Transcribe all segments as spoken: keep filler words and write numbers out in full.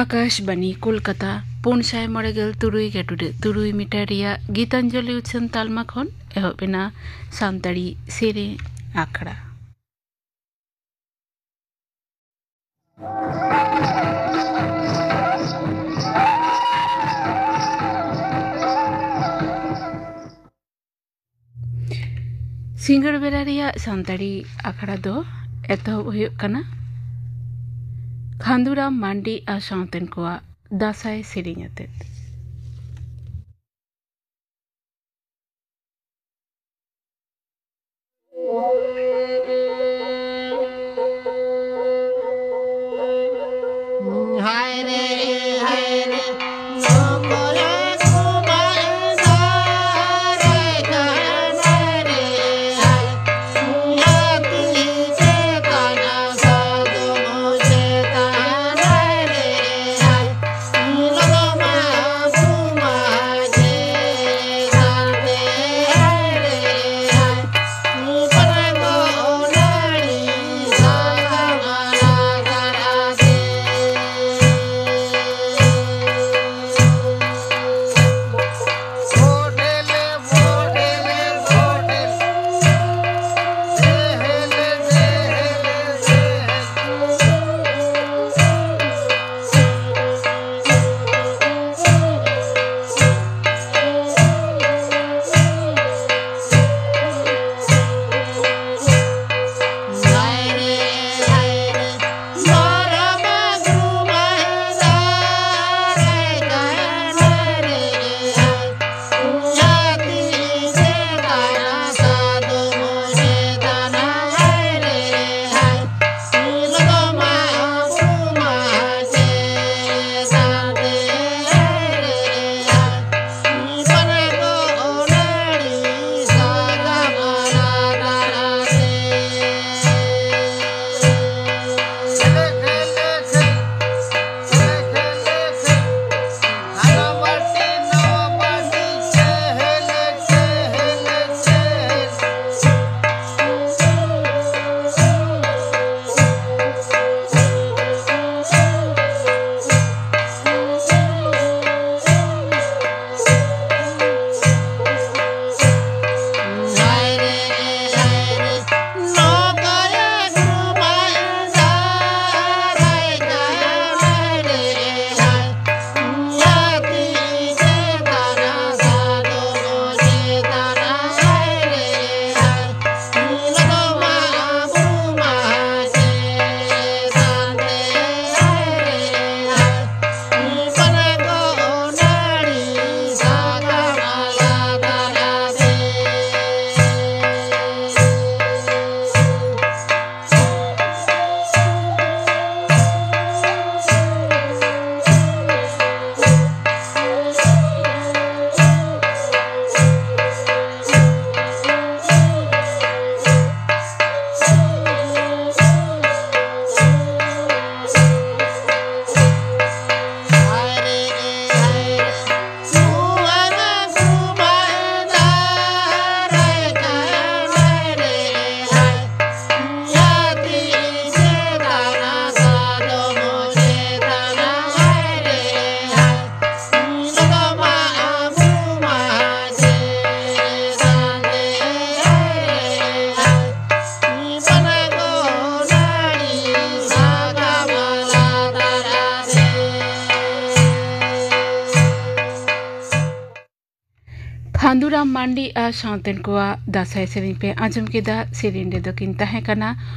ᱟᱠᱟᱥᱵᱟᱱᱤ ᱠᱳᱞᱠᱟᱛᱟ, ᱯᱩᱱ ᱥᱟᱭ ᱢᱚᱬᱮ ᱜᱮᱞ ᱛᱩᱨᱩᱭ ᱜᱮᱴᱩᱰᱟᱹᱜ ᱛᱩᱨᱩᱭ ᱢᱤᱴᱟᱨ ᱨᱮᱭᱟᱜ ᱜᱤᱛᱟᱧᱡᱚᱞᱤ ᱩᱪᱷᱟᱹᱱ ᱛᱟᱞᱢᱟ ᱠᱷᱚᱱ ᱮᱦᱚᱵ ᱮᱱᱟ ᱥᱟᱱᱛᱟᱲᱤ ᱥᱮᱨᱮᱧ ᱟᱠᱷᱲᱟ᱾ ᱥᱤᱸᱜᱟᱹᱲ ᱵᱮᱲᱟ ᱨᱮᱭᱟᱜ ᱥᱟᱱᱛᱟᱲᱤ ᱟᱠᱷᱲᱟ ᱫᱚ ᱮᱛᱚᱦᱚᱵ ᱦᱩᱭᱩᱜ ᱠᱟᱱᱟ ᱠᱷᱟᱱᱫᱩᱨᱟᱢ ᱢᱟᱱᱰᱤ ᱟᱨ ᱥᱟᱶᱛᱮᱱ ᱠᱚᱣᱟᱜ ᱫᱟᱸᱥᱟᱭ ᱥᱮᱨᱮᱧ ᱟᱛᱮᱫ᱾ ᱢᱟᱱᱰᱤ ᱟᱨ ᱥᱟᱶᱛᱮᱱ ᱠᱚᱣᱟᱜ ᱫᱟᱸᱥᱟᱭ ᱥᱮᱨᱮᱧ ᱯᱮ ᱟᱸᱡᱚᱢ ᱠᱮᱫᱟ᱾ ᱥᱮᱨᱮᱧ ᱨᱮᱫᱚ ᱠᱤᱱ ᱛᱟᱦᱮᱸ ᱠᱟᱱᱟ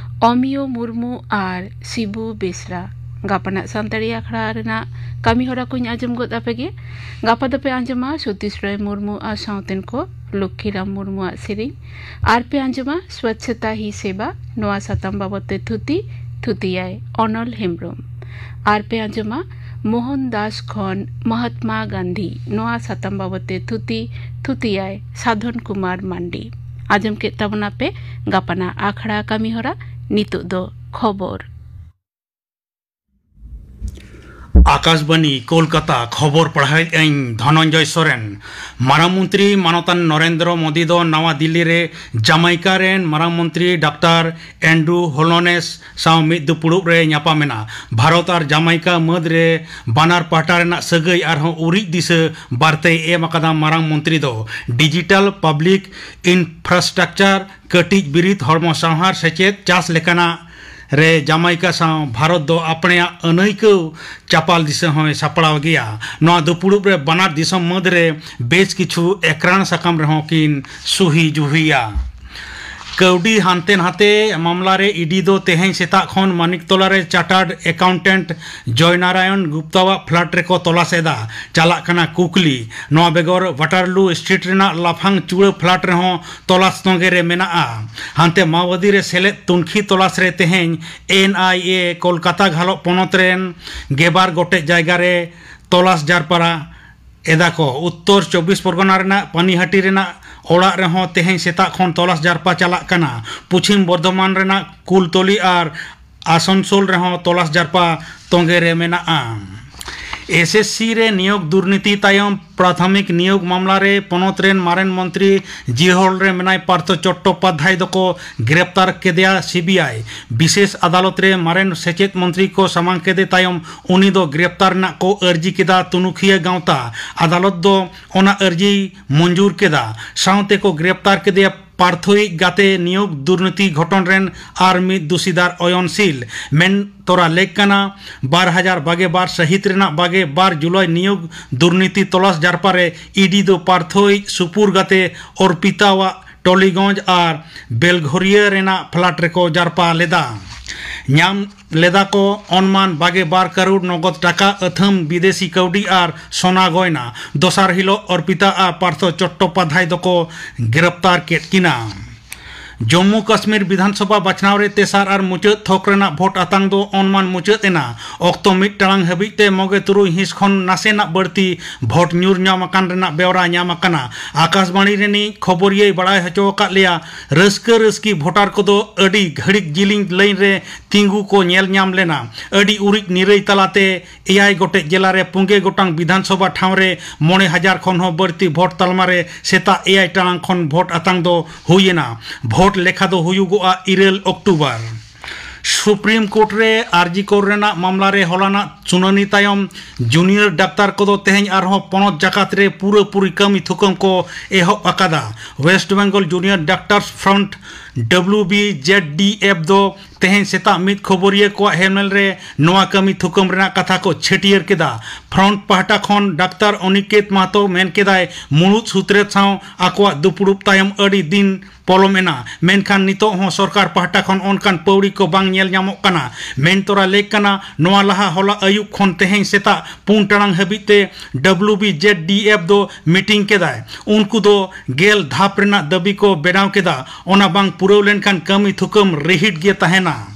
ᱚᱢᱤᱭᱳ ᱢᱩᱨᱢᱩ ᱟᱨ ᱥᱤᱵᱩ ᱵᱮᱥᱨᱟ᱾ ᱜᱟᱯᱟᱱᱟᱜ ᱥᱟᱱᱛᱟᱲᱤ ᱟᱠᱷᱲᱟ ᱨᱮᱱᱟᱜ ᱠᱟᱹᱢᱤ ᱦᱚᱨᱟ ᱠᱚᱧ ᱟᱸᱡᱚᱢ ᱜᱚᱫ ᱟᱯᱮ ᱜᱮ᱾ ᱜᱟᱯᱟ ᱫᱚᱯᱮ ᱟᱸᱡᱚᱢᱟ ᱥᱚᱛᱤᱥ ᱨᱚᱭ ᱢᱩᱨᱢᱩ ᱟᱨ ᱥᱟᱶᱛᱮᱱ ᱠᱚ ᱞᱚᱠᱠᱷᱤᱨᱟᱢ ᱢᱩᱨᱢᱩᱣᱟᱜ ᱥᱮᱨᱮᱧ᱾ ᱟᱨ ᱯᱮ ᱟᱸᱡᱚᱢᱟ ᱥᱣᱟᱪᱪᱷᱚᱛᱟ ᱦᱤ ᱥᱮᱵᱟ, ᱱᱚᱣᱟ ᱥᱟᱛᱟᱢ ᱵᱟᱵᱚᱫ ᱛᱮ ᱛᱷᱩᱛᱤ ᱛᱷᱩᱛᱤᱭᱟᱭ ᱚᱱᱚᱞ ᱦᱮᱢᱵᱽᱨᱚᱢ᱾ ᱟᱨ ᱯᱮ ᱟᱸᱡᱚᱢᱟ ᱢᱳᱦᱚᱱ ᱫᱟᱥ ᱠᱷᱚᱱ ᱢᱚᱦᱟᱛᱢᱟ ᱜᱟᱱᱫᱷᱤ, ᱱᱚᱣᱟ ᱥᱟᱛᱟᱢ ᱵᱟᱵᱚᱫ ᱛᱮ ᱛᱷᱩᱛᱤ ᱛᱷᱩᱛᱤᱭᱟᱭ ᱥᱟᱫᱷᱚᱱ ᱠᱩᱢᱟᱨ ᱢᱟᱱᱰᱤ᱾ ᱟᱸᱡᱚᱢ ᱠᱮᱫ ᱛᱟᱵᱚᱱᱟᱯᱮ ᱜᱟᱯᱟᱱᱟᱜ ᱟᱠᱷᱲᱟ ᱠᱟᱹᱢᱤ ᱦᱚᱨᱟ᱾ ᱱᱤᱛᱚᱜ ᱫᱚ ᱠᱷᱚᱵᱚᱨ᱾ ᱟᱠᱟᱥᱵᱟᱱᱤ ᱠᱳᱞᱠᱟᱛᱟ, ᱠᱷᱚᱵᱚᱨ ᱯᱟᱲᱦᱟᱣᱮᱫ ᱟᱹᱧ ᱫᱷᱚᱱᱚᱱᱡᱚᱭ ᱥᱚᱨᱮᱱ᱾ ᱢᱟᱨᱟᱝ ᱢᱚᱱᱛᱨᱤ ᱢᱟᱱᱚᱛᱟᱱ ᱱᱚᱨᱮᱱᱫᱨᱚ ᱢᱳᱫᱤ ᱫᱚ ᱱᱟᱣᱟ ᱫᱤᱞᱞᱤ ᱨᱮ ᱡᱟᱢᱟᱭᱠᱟ ᱨᱮᱱ ᱢᱟᱨᱟᱝ ᱢᱚᱱᱛᱨᱤ ᱰᱟᱠᱛᱟᱨ ᱮᱱᱰᱨᱩ ᱦᱳᱞᱳᱱᱮᱥ ᱥᱟᱶ ᱢᱤᱫ ᱫᱩᱯᱩᱲᱩᱵ ᱨᱮ ᱧᱟᱯᱟᱢ ᱮᱱᱟ᱾ ᱵᱷᱟᱨᱚᱛ ᱟᱨ ᱡᱟᱢᱟᱭᱠᱟ ᱢᱟᱹᱫᱽ ᱨᱮ ᱵᱟᱱᱟᱨ ᱯᱟᱦᱴᱟ ᱨᱮᱱᱟᱜ ᱥᱟᱹᱜᱟᱹᱭ ᱟᱨᱦᱚᱸ ᱩᱨᱤᱡ ᱫᱤᱥᱟᱹ ᱵᱟᱨᱛᱮᱭ ᱮᱢ ᱟᱠᱟᱫᱟ᱾ ᱢᱟᱨᱟᱝ ᱢᱚᱱᱛᱨᱤ ᱫᱚ ᱰᱤᱡᱤᱴᱟᱞ ᱯᱟᱵᱽᱞᱤᱠ ᱤᱱᱯᱷᱨᱟᱥᱴᱨᱟᱠᱪᱟᱨ, ᱠᱟᱹᱴᱤᱡ ᱵᱤᱨᱤᱫ, ᱦᱚᱲᱢᱚ ᱥᱟᱶᱦᱟᱨ, ᱥᱮᱪᱮᱫ, ᱪᱟᱥ ᱞᱮᱠᱟᱱᱟᱜ ᱨᱮ ᱡᱟᱢᱟᱭᱠᱟ ᱥᱟᱶ ᱵᱷᱟᱨᱚᱛ ᱫᱚ ᱟᱯᱱᱮᱭᱟᱜ ᱟᱹᱱᱟᱹᱭᱠᱟᱹᱣ ᱪᱟᱯᱟᱞ ᱫᱤᱥᱟᱹ ᱦᱚᱸᱭ ᱥᱟᱯᱲᱟᱣ ᱜᱮᱭᱟ᱾ ᱱᱚᱣᱟ ᱫᱩᱯᱩᱲᱩᱵ ᱨᱮ ᱵᱟᱱᱟᱨ ᱫᱤᱥᱚᱢ ᱢᱟᱹᱫᱽ ᱨᱮ ᱵᱮᱥ ᱠᱤᱪᱷᱩ ᱮᱠᱨᱟᱱ ᱥᱟᱠᱟᱢ ᱨᱮᱦᱚᱸ ᱠᱤᱱ ᱥᱩᱦᱤ ᱡᱩᱦᱤᱭᱟ᱾ ᱠᱟᱹᱣᱰᱤ ᱦᱟᱱᱛᱮ ᱱᱟᱛᱮ ᱢᱟᱢᱞᱟ ᱨᱮ ᱤᱰᱤ ᱫᱚ ᱛᱮᱦᱮᱧ ᱥᱮᱛᱟᱜ ᱠᱷᱚᱱ ᱢᱟᱱᱤᱠᱛᱚᱞᱟ ᱨᱮ ᱪᱟᱨᱴᱟᱨᱰ ᱮᱠᱟᱣᱩᱱᱴᱮᱱᱴ ᱡᱚᱭᱱᱟᱨᱟᱭᱚᱱ ᱜᱩᱯᱛᱟᱣᱟᱜ ᱯᱷᱞᱟᱴ ᱨᱮᱠᱚ ᱛᱚᱞᱟᱥ ᱮᱫᱟ᱾ ᱪᱟᱞᱟᱜ ᱠᱟᱱᱟ ᱠᱩᱠᱞᱤ᱾ ᱱᱚᱣᱟ ᱵᱮᱜᱚᱨ ᱣᱟᱴᱟᱨᱞᱩ ᱥᱴᱨᱤᱴ ᱨᱮᱱᱟᱜ ᱞᱟᱯᱷᱟᱝ ᱪᱩᱲᱟᱹ ᱯᱷᱞᱟᱴ ᱨᱮᱦᱚᱸ ᱛᱚᱞᱟᱥ ᱛᱚᱸᱜᱮ ᱨᱮ ᱢᱮᱱᱟᱜᱼᱟ᱾ ᱦᱟᱱᱛᱮ ᱢᱟᱣᱵᱟᱫᱤ ᱨᱮ ᱥᱮᱞᱮᱫ ᱛᱩᱱᱠᱷᱤ ᱛᱚᱞᱟᱥ ᱨᱮ ᱛᱮᱦᱮᱧ ᱮᱱ ᱟᱭ ᱮ ᱠᱳᱞᱠᱟᱛᱟ ᱜᱷᱟᱞᱚᱜ ᱯᱚᱱᱚᱛ ᱨᱮᱱ ᱜᱮᱵᱟᱨ ᱜᱚᱴᱮᱡ ᱡᱟᱭᱜᱟ ᱨᱮ ᱛᱚᱞᱟᱥ ᱡᱟᱨᱯᱟᱨᱟ ᱮᱫᱟ ᱠᱚ᱾ ᱩᱛᱛᱚᱨ ᱪᱚᱵᱵᱤᱥ ᱯᱚᱨᱜᱚᱱᱟ ᱨᱮᱱᱟᱜ ᱯᱟᱱᱤᱦᱟᱴᱤ ᱨᱮᱱᱟᱜ ᱚᱲᱟᱜ ᱨᱮᱦᱚᱸ ᱛᱮᱦᱮᱧ ᱥᱮᱛᱟᱜ ᱠᱷᱚᱱ ᱛᱚᱞᱟᱥ ᱡᱟᱨᱯᱟ ᱪᱟᱞᱟᱜ ᱠᱟᱱᱟ᱾ ᱯᱚᱪᱷᱤᱢ ᱵᱚᱨᱫᱷᱚᱢᱟᱱ ᱨᱮᱱᱟᱜ ᱠᱩᱞᱛᱚᱞᱤ ᱟᱨ ᱟᱥᱟᱱᱥᱳᱞ ᱨᱮᱦᱚᱸ ᱛᱚᱞᱟᱥ ᱡᱟᱨᱯᱟ ᱛᱚᱸᱜᱮ ᱨᱮ ᱢᱮᱱᱟᱜᱼᱟ᱾ ᱮᱥ ᱮᱥ ᱥᱤ ᱨᱮ ᱱᱤᱭᱳᱜᱽ ᱫᱩᱨᱱᱤᱛᱤ ᱛᱟᱭᱚᱢ ᱯᱨᱟᱛᱷᱚᱢᱤᱠ ᱱᱤᱭᱳᱜᱽ ᱢᱟᱢᱞᱟ ᱨᱮ ᱯᱚᱱᱚᱛ ᱨᱮᱱ ᱢᱟᱨᱮᱱ ᱢᱚᱱᱛᱨᱤ ᱡᱤᱦᱚᱞ ᱨᱮ ᱢᱮᱱᱟᱭ ᱯᱟᱨᱛᱷᱚ ᱪᱚᱴᱴᱳᱯᱟᱫᱽᱫᱷᱟᱭ ᱫᱚᱠᱚ ᱜᱨᱮᱯᱛᱟᱨ ᱠᱮᱫᱮᱭᱟ ᱥᱤ ᱵᱤ ᱟᱭ᱾ ᱵᱤᱥᱮᱥ ᱟᱫᱟᱞᱚᱛ ᱨᱮ ᱢᱟᱨᱮᱱ ᱥᱮᱪᱮᱫ ᱢᱚᱱᱛᱨᱤ ᱠᱚ ᱥᱟᱢᱟᱝ ᱠᱮᱫᱮ ᱛᱟᱭᱚᱢ ᱩᱱᱤ ᱫᱚ ᱜᱨᱮᱯᱛᱟᱨ ᱨᱮᱱᱟᱜ ᱠᱚ ᱟᱹᱨᱡᱤ ᱠᱮᱫᱟ᱾ ᱛᱩᱱᱩᱠᱷᱤᱭᱟᱹ ᱜᱟᱶᱛᱟ ᱟᱫᱟᱞᱚᱛ ᱫᱚ ᱚᱱᱟ ᱟᱹᱨᱡᱤᱭ ᱢᱚᱧᱡᱩᱨ ᱠᱮᱫᱟ᱾ ᱥᱟᱶᱛᱮ ᱠᱚ ᱜᱨᱮᱯᱛᱟᱨ ᱠᱮᱫᱮᱭᱟ᱾ ᱯᱟᱨᱛᱷᱚᱭᱤᱡ ᱜᱟᱛᱮ ᱱᱤᱭᱳᱜᱽ ᱫᱩᱨᱱᱤᱛᱤ ᱜᱷᱚᱴᱚᱱ ᱨᱮᱱ ᱟᱨ ᱢᱤᱫ ᱫᱩᱥᱤᱫᱟᱨ ᱚᱭᱚᱱᱥᱤᱞ᱾ ᱢᱮᱱ ᱛᱚᱨᱟ ᱞᱮᱠ ᱠᱟᱱᱟ, ᱵᱟᱨ ᱦᱟᱡᱟᱨ ᱵᱟᱜᱮ ᱵᱟᱨ ᱥᱟᱹᱦᱤᱛ ᱨᱮᱱᱟᱜ ᱵᱟᱜᱮ ᱵᱟᱨ ᱡᱩᱞᱟᱭ ᱱᱤᱭᱳᱜᱽ ᱫᱩᱨᱱᱤᱛᱤ ᱛᱚᱞᱟᱥ ᱡᱟᱨᱯᱟ ᱨᱮ ᱤᱰᱤ ᱫᱚ ᱯᱟᱨᱛᱷᱚᱭᱤᱡ ᱥᱩᱯᱩᱨ ᱜᱟᱛᱮ ᱚᱨᱯᱤᱛᱟᱣᱟᱜ ᱴᱚᱞᱤᱜᱚᱸᱡᱽ ᱟᱨ ᱵᱮᱞᱜᱷᱚᱨᱤᱭᱟᱹ ᱨᱮᱱᱟᱜ ᱯᱷᱞᱟᱴ ᱨᱮᱠᱚ ᱡᱟᱨᱯᱟ ᱞᱮᱫᱟ᱾ ᱧᱟᱢ ᱞᱮᱫᱟ ᱠᱚ ᱚᱱᱢᱟᱱ ᱵᱟᱜᱮ ᱵᱟᱨ ᱠᱟᱨᱳᱲ ᱱᱚᱜᱚᱫ ᱴᱟᱠᱟ, ᱟᱹᱛᱷᱟᱹᱢ ᱵᱤᱫᱮᱥᱤ ᱠᱟᱹᱣᱰᱤ ᱟᱨ ᱥᱚᱱᱟ ᱜᱚᱭᱱᱟ᱾ ᱫᱚᱥᱟᱨ ᱦᱤᱞᱳᱜ ᱚᱨᱯᱤᱛᱟ ᱟᱨ ᱯᱟᱨᱛᱷᱚ ᱪᱚᱴᱴᱳᱯᱟᱫᱷᱟᱭ ᱫᱚᱠᱚ ᱜᱨᱮᱯᱛᱟᱨ ᱠᱮᱫ ᱠᱤᱱᱟ᱾ ᱡᱚᱢᱢᱩ ᱠᱟᱥᱢᱤᱨ ᱵᱤᱫᱷᱟᱱᱥᱚᱵᱷᱟ ᱵᱟᱪᱷᱱᱟᱣ ᱨᱮ ᱛᱮᱥᱟᱨ ᱟᱨ ᱢᱩᱪᱟᱹᱫ ᱛᱷᱚᱠ ᱨᱮᱱᱟᱜ ᱵᱷᱳᱴ ᱟᱛᱟᱝ ᱫᱚ ᱚᱱᱢᱟᱱ ᱢᱩᱪᱟᱹᱫ ᱮᱱᱟ᱾ ᱚᱠᱛᱚ ᱢᱤᱫ ᱴᱟᱲᱟᱝ ᱦᱟᱹᱵᱤᱡ ᱛᱮ ᱢᱚᱜᱮ ᱛᱩᱨᱩᱭ ᱦᱤᱸᱥ ᱠᱷᱚᱱ ᱱᱟᱥᱮᱱᱟᱜ ᱵᱟᱹᱲᱛᱤ ᱵᱷᱳᱴ ᱧᱩᱨ ᱧᱟᱢ ᱟᱠᱟᱱ ᱨᱮᱱᱟᱜ ᱵᱮᱣᱨᱟ ᱧᱟᱢ ᱟᱠᱟᱱᱟ᱾ ᱟᱠᱟᱥᱵᱟᱬᱤ ᱨᱤᱱᱤᱡ ᱠᱷᱚᱵᱚᱨᱤᱭᱟᱹᱭ ᱵᱟᱲᱟᱭ ᱦᱚᱪᱚ ᱟᱠᱟᱫ ᱞᱮᱭᱟ, ᱨᱟᱹᱥᱠᱟᱹ ᱨᱟᱹᱥᱠᱤ ᱵᱷᱳᱴᱟᱨ ᱠᱚᱫᱚ ᱟᱹᱰᱤ ᱜᱷᱟᱹᱲᱤᱠ ᱡᱤᱞᱤᱧ ᱞᱟᱹᱭᱤᱱ ᱨᱮ ᱛᱤᱸᱜᱩ ᱠᱚ ᱧᱮᱞ ᱧᱟᱢ ᱞᱮᱱᱟ᱾ ᱟᱹᱰᱤ ᱩᱨᱤᱡ ᱱᱤᱨᱟᱹᱭ ᱛᱟᱞᱟᱛᱮ ᱮᱭᱟᱭ ᱜᱚᱴᱮᱡ ᱡᱮᱞᱟ ᱨᱮ ᱯᱩᱸᱜᱮ ᱜᱚᱴᱟᱝ ᱵᱤᱫᱷᱟᱱ ᱥᱚᱵᱷᱟ ᱴᱷᱟᱶ ᱨᱮ ᱢᱚᱬᱮ ᱦᱟᱡᱟᱨ ᱠᱷᱚᱱ ᱦᱚᱸ ᱵᱟᱹᱲᱛᱤ ᱵᱷᱳᱴ ᱛᱟᱞᱢᱟ ᱨᱮ ᱥᱮᱛᱟᱜ ᱮᱭᱟᱭ ᱴᱟᱲᱟᱝ ᱠᱷᱚᱱ ᱵᱷᱳᱴ ᱟᱛᱟᱝ ᱫᱚ ᱦᱩᱭ ᱮᱱᱟ᱾ ᱵᱷᱳᱴ ᱞᱮᱠᱷᱟ ᱫᱚ ᱦᱩᱭᱩᱜᱚᱜᱼᱟ ᱤᱨᱟᱹᱞ ᱚᱠᱴᱳᱵᱚᱨ᱾ ᱥᱩᱯᱨᱤᱢ ᱠᱳᱨᱴ ᱨᱮ ᱟᱨᱡᱤ ᱠᱳᱨ ᱨᱮᱱᱟᱜ ᱢᱟᱢᱞᱟ ᱨᱮ ᱦᱚᱞᱟᱱᱟᱜ ᱥᱩᱱᱟᱹᱱᱤ ᱛᱟᱭᱚᱢ ᱡᱩᱱᱤᱭᱚᱨ ᱰᱟᱠᱛᱟᱨ ᱠᱚᱫᱚ ᱛᱮᱦᱮᱧ ᱟᱨᱦᱚᱸ ᱯᱚᱱᱚᱛ ᱡᱟᱠᱟᱛ ᱨᱮ ᱯᱩᱨᱟᱹᱯᱩᱨᱤ ᱠᱟᱹᱢᱤ ᱛᱷᱩᱠᱟᱹᱢ ᱠᱚ ᱮᱦᱚᱵ ᱟᱠᱟᱫᱟ᱾ West Bengal junior doctors front, W B J D F, ᱫᱚ ᱛᱮᱦᱮᱧ ᱥᱮᱛᱟᱜ ᱢᱤᱫ ᱠᱷᱚᱵᱚᱨᱤᱭᱟᱹ ᱠᱚᱣᱟᱜ ᱦᱮᱢᱮᱞ ᱨᱮ ᱱᱚᱣᱟ ᱠᱟᱹᱢᱤ ᱛᱷᱩᱠᱟᱹᱢ ᱨᱮᱱᱟᱜ ᱠᱟᱛᱷᱟ ᱠᱚ ᱪᱷᱟᱹᱴᱭᱟᱹᱨ ᱠᱮᱫᱟ᱾ ᱯᱷᱨᱚᱱᱴ ᱯᱟᱦᱴᱟ ᱠᱷᱚᱱ ᱰᱟᱠᱛᱟᱨ ᱚᱱᱤᱠᱮᱛ ᱢᱟᱦᱛᱚ ᱢᱮᱱ ᱠᱮᱫᱟᱭ, ᱢᱩᱲᱩᱫ ᱥᱩᱛᱨᱮᱛ ᱥᱟᱶ ᱟᱠᱚᱣᱟᱜ ᱫᱩᱯᱲᱩᱵ ᱛᱟᱭᱚᱢ ᱟᱹᱰᱤ ᱫᱤᱱ ᱯᱚᱞᱚᱢ ᱮᱱᱟ, ᱢᱮᱱᱠᱷᱟᱱ ᱱᱤᱛᱚᱜ ᱦᱚᱸ ᱥᱚᱨᱠᱟᱨ ᱯᱟᱦᱴᱟ ᱠᱷᱚᱱ ᱚᱱᱠᱟᱱ ᱯᱟᱹᱣᱲᱤ ᱠᱚ ᱵᱟᱝ ᱧᱮᱞ ᱧᱟᱢᱚᱜ ᱠᱟᱱᱟ᱾ ᱢᱮᱱ ᱛᱚᱨᱟ ᱞᱮᱠ ᱠᱟᱱᱟ, ᱱᱚᱣᱟ ᱞᱟᱦᱟ ᱦᱚᱞᱟ ᱟᱹᱭᱩᱵ ᱠᱷᱚᱱ ᱛᱮᱦᱮᱧ ᱥᱮᱛᱟᱜ ᱯᱩᱱ ᱴᱟᱲᱟᱝ ᱦᱟᱹᱵᱤᱡ ᱛᱮ W B J D F ᱫᱚ ᱢᱤᱴᱤᱝ ᱠᱮᱫᱟᱭ᱾ ᱩᱱᱠᱩ ᱫᱚ ᱜᱮᱞ ᱫᱷᱟᱯ ᱨᱮᱱᱟᱜ ᱫᱟᱹᱵᱤ ᱠᱚ ᱵᱮᱱᱟᱣ ᱠᱮᱫᱟ᱾ ᱚᱱᱟ ᱵᱟᱝ ᱯᱩᱨᱟᱹᱣ ᱞᱮᱱᱠᱷᱟᱱ ᱠᱟᱹᱢᱤ ᱛᱷᱩᱠᱟᱹᱢ ᱨᱤᱦᱤᱴ ᱜᱮ ᱛᱟᱦᱮᱱᱟ᱾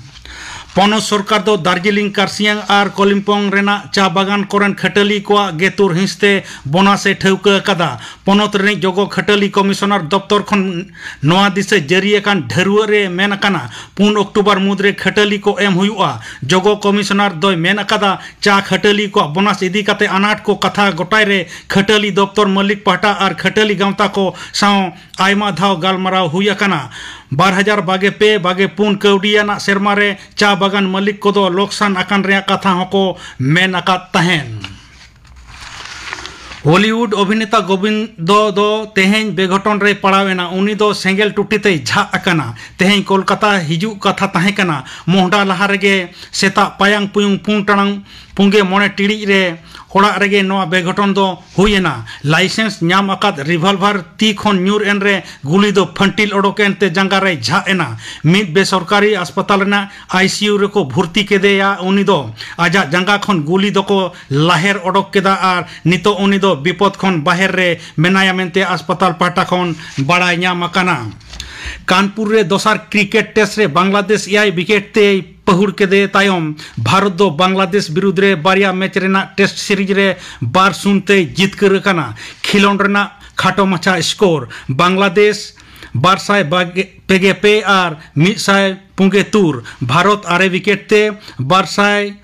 ᱯᱚᱱᱚᱛ ᱥᱚᱨᱠᱟᱨ ᱫᱚ ᱫᱟᱨᱡᱤᱞᱤᱝ, ᱠᱟᱨᱥᱤᱭᱟᱝ ᱟᱨ ᱠᱚᱞᱤᱢᱯᱚᱝ ᱨᱮᱱᱟᱜ ᱪᱟ ᱵᱟᱜᱟᱱ ᱠᱚᱨᱮᱱ ᱠᱷᱟᱹᱴᱟᱹᱞᱤ ᱠᱚᱣᱟᱜ ᱜᱮᱛᱩᱨ ᱦᱤᱸᱥ ᱛᱮ ᱵᱳᱱᱟᱥ ᱮ ᱴᱷᱟᱹᱣᱠᱟᱹ ᱟᱠᱟᱫᱟ᱾ ᱯᱚᱱᱚᱛ ᱨᱤᱱᱤᱡ ᱡᱚᱜᱚ ᱠᱷᱟᱹᱴᱟᱹᱞᱤ ᱠᱚᱢᱤᱥᱚᱱᱟᱨ ᱫᱚᱯᱛᱚᱨ ᱠᱷᱚᱱ ᱱᱚᱣᱟ ᱫᱤᱥᱟᱹ ᱡᱟᱹᱨᱤ ᱟᱠᱟᱱ ᱰᱷᱟᱹᱨᱣᱟᱹᱜ ᱨᱮ ᱢᱮᱱ ᱟᱠᱟᱱᱟ, ᱯᱩᱱ ᱚᱠᱴᱳᱵᱚᱨ ᱢᱩᱫᱽᱨᱮ ᱠᱷᱟᱹᱴᱟᱹᱞᱤ ᱠᱚ ᱮᱢ ᱦᱩᱭᱩᱜᱼᱟ᱾ ᱡᱚᱜᱚ ᱠᱚᱢᱤᱥᱚᱱᱟᱨ ᱫᱚᱭ ᱢᱮᱱ ᱟᱠᱟᱫᱟ, ᱪᱟ ᱠᱷᱟᱹᱴᱟᱹᱞᱤ ᱠᱚᱣᱟᱜ ᱵᱳᱱᱟᱥ ᱤᱫᱤ ᱠᱟᱛᱮ ᱟᱱᱟᱴ ᱠᱚ ᱠᱟᱛᱷᱟ ᱜᱚᱴᱟᱭ ᱨᱮ ᱠᱷᱟᱹᱴᱟᱹᱞᱤ ᱫᱚᱯᱛᱚᱨ ᱢᱟᱹᱞᱤᱠ ᱯᱟᱦᱴᱟ ᱟᱨ ᱠᱷᱟᱹᱴᱟᱹᱞᱤ ᱜᱟᱶᱛᱟ ᱠᱚ ᱥᱟᱶ ᱟᱭᱢᱟ ᱫᱷᱟᱣ ᱜᱟᱞᱢᱟᱨᱟᱣ ᱦᱩᱭ ᱟᱠᱟᱱᱟ᱾ ᱵᱟᱨ ᱦᱟᱡᱟᱨ ᱵᱟᱜᱮ ᱯᱮ ᱵᱟᱜᱮ ᱯᱩᱱ ᱠᱟᱹᱣᱰᱤ ᱟᱱᱟᱜ ᱥᱮᱨᱢᱟ ᱨᱮ ᱪᱟ ᱵᱟᱜᱟᱱ ᱢᱟᱹᱞᱤᱠ ᱠᱚᱫᱚ ᱞᱚᱠᱥᱟᱱ ᱟᱠᱟᱱ ᱨᱮᱭᱟᱜ ᱠᱟᱛᱷᱟ ᱦᱚᱸᱠᱚ ᱢᱮᱱ ᱟᱠᱟᱫ ᱛᱟᱦᱮᱸᱱ᱾ ᱦᱚᱞᱤᱣᱩᱰ ᱚᱵᱷᱤᱱᱮᱛᱟ ᱜᱳᱵᱤᱱᱫᱚ ᱫᱚ ᱛᱮᱦᱮᱧ ᱵᱮᱜᱷᱚᱴᱚᱱ ᱨᱮᱭ ᱯᱟᱲᱟᱣ ᱮᱱᱟ᱾ ᱩᱱᱤ ᱫᱚ ᱥᱮᱸᱜᱮᱞ ᱴᱩᱴᱤ ᱛᱮᱭ ᱡᱷᱟᱜ ᱟᱠᱟᱱᱟ᱾ ᱛᱮᱦᱮᱧ ᱠᱳᱞᱠᱟᱛᱟ ᱦᱤᱡᱩᱜ ᱠᱟᱛᱷᱟ ᱛᱟᱦᱮᱸ ᱠᱟᱱᱟ᱾ ᱢᱚᱦᱰᱟ ᱞᱟᱦᱟ ᱨᱮᱜᱮ ᱥᱮᱛᱟᱜ ᱯᱟᱭᱟᱝ ᱯᱩᱭᱩᱝ ᱯᱩᱱ ᱴᱟᱲᱟᱝ ᱯᱩᱝᱜᱮ ᱢᱚᱬᱮ ᱴᱤᱲᱤᱡ ᱨᱮ ᱚᱲᱟᱜ ᱨᱮᱜᱮ ᱱᱚᱣᱟ ᱵᱮᱜᱷᱚᱴᱚᱱ ᱫᱚ ᱦᱩᱭ ᱮᱱᱟ᱾ ᱞᱟᱭᱥᱮᱱᱥ ᱧᱟᱢ ᱟᱠᱟᱫ ᱨᱤᱵᱷᱚᱞᱵᱷᱟᱨ ᱛᱤ ᱠᱷᱚᱱ ᱧᱩᱨ ᱮᱱ ᱨᱮ ᱜᱩᱞᱤ ᱫᱚ ᱯᱷᱟᱹᱱᱴᱤᱞ ᱚᱰᱚᱠ ᱮᱱᱛᱮ ᱡᱟᱸᱜᱟ ᱨᱮᱭ ᱡᱷᱟᱜ ᱮᱱᱟ᱾ ᱢᱤᱫ ᱵᱮᱥᱚᱨᱠᱟᱨᱤ ᱦᱟᱥᱯᱟᱛᱟᱞ ᱨᱮᱱᱟᱜ ᱟᱭ ᱥᱤ ᱭᱩ ᱨᱮᱠᱚ ᱵᱷᱚᱨᱛᱤ ᱠᱮᱫᱮᱭᱟ᱾ ᱩᱱᱤ ᱫᱚ ᱟᱡᱟᱜ ᱡᱟᱸᱜᱟ ᱠᱷᱚᱱ ᱜᱩᱞᱤ ᱫᱚᱠᱚ ᱞᱟᱦᱮᱨ ᱚᱰᱚᱠ ᱠᱮᱫᱟ ᱟᱨ ᱱᱤᱛᱚᱜ ᱩᱱᱤ ᱫᱚ ᱵᱤᱯᱚᱫ ᱠᱷᱚᱱ ᱵᱟᱦᱮᱨ ᱨᱮ ᱢᱮᱱᱟᱭᱟ ᱢᱮᱱᱛᱮ ᱦᱟᱥᱯᱟᱛᱟᱞ ᱯᱟᱦᱴᱟ ᱠᱷᱚᱱ ᱵᱟᱲᱟᱭ ᱧᱟᱢ ᱟᱠᱟᱱᱟ᱾ ᱠᱟᱱᱯᱩᱨ ᱨᱮ ᱫᱚᱥᱟᱨ ᱠᱨᱤᱠᱮᱴ ᱴᱮᱥᱴ ᱨᱮ ᱵᱟᱝᱞᱟᱫᱮᱥ ᱮᱭᱟᱭ ᱣᱤᱠᱮᱴ ᱛᱮᱭ ᱯᱟᱹᱦᱩᱲ ᱠᱮᱫᱮ ᱛᱟᱭᱚᱢ ᱵᱷᱟᱨᱚᱛ ᱫᱚ ᱵᱟᱝᱞᱟᱫᱮᱥ ᱵᱤᱨᱩᱫᱽ ᱨᱮ ᱵᱟᱨᱭᱟ ᱢᱮᱪ ᱨᱮᱱᱟᱜ ᱴᱮᱥᱴ ᱥᱤᱨᱤᱡᱽ ᱨᱮ ᱵᱟᱨ ᱥᱩᱱ ᱛᱮᱭ ᱡᱤᱛᱠᱟᱹᱨ ᱟᱠᱟᱱᱟ᱾ ᱠᱷᱮᱞᱚᱸᱰ ᱨᱮᱱᱟᱜ ᱠᱷᱟᱴᱚ ᱢᱟᱪᱷᱟ ᱥᱠᱳᱨ: ᱵᱟᱝᱞᱟᱫᱮᱥ ᱵᱟᱨ ᱥᱟᱭ ᱯᱮ ᱜᱮ ᱯᱮ ᱟᱨ ᱢᱤᱫ ᱥᱟᱭ ᱯᱩᱱ ᱜᱮ ᱛᱩᱨ, ᱵᱷᱟᱨᱚᱛ ᱟᱨᱮ ᱣᱤᱠᱮᱴ ᱛᱮ ᱵᱟᱨ ᱥᱟᱭ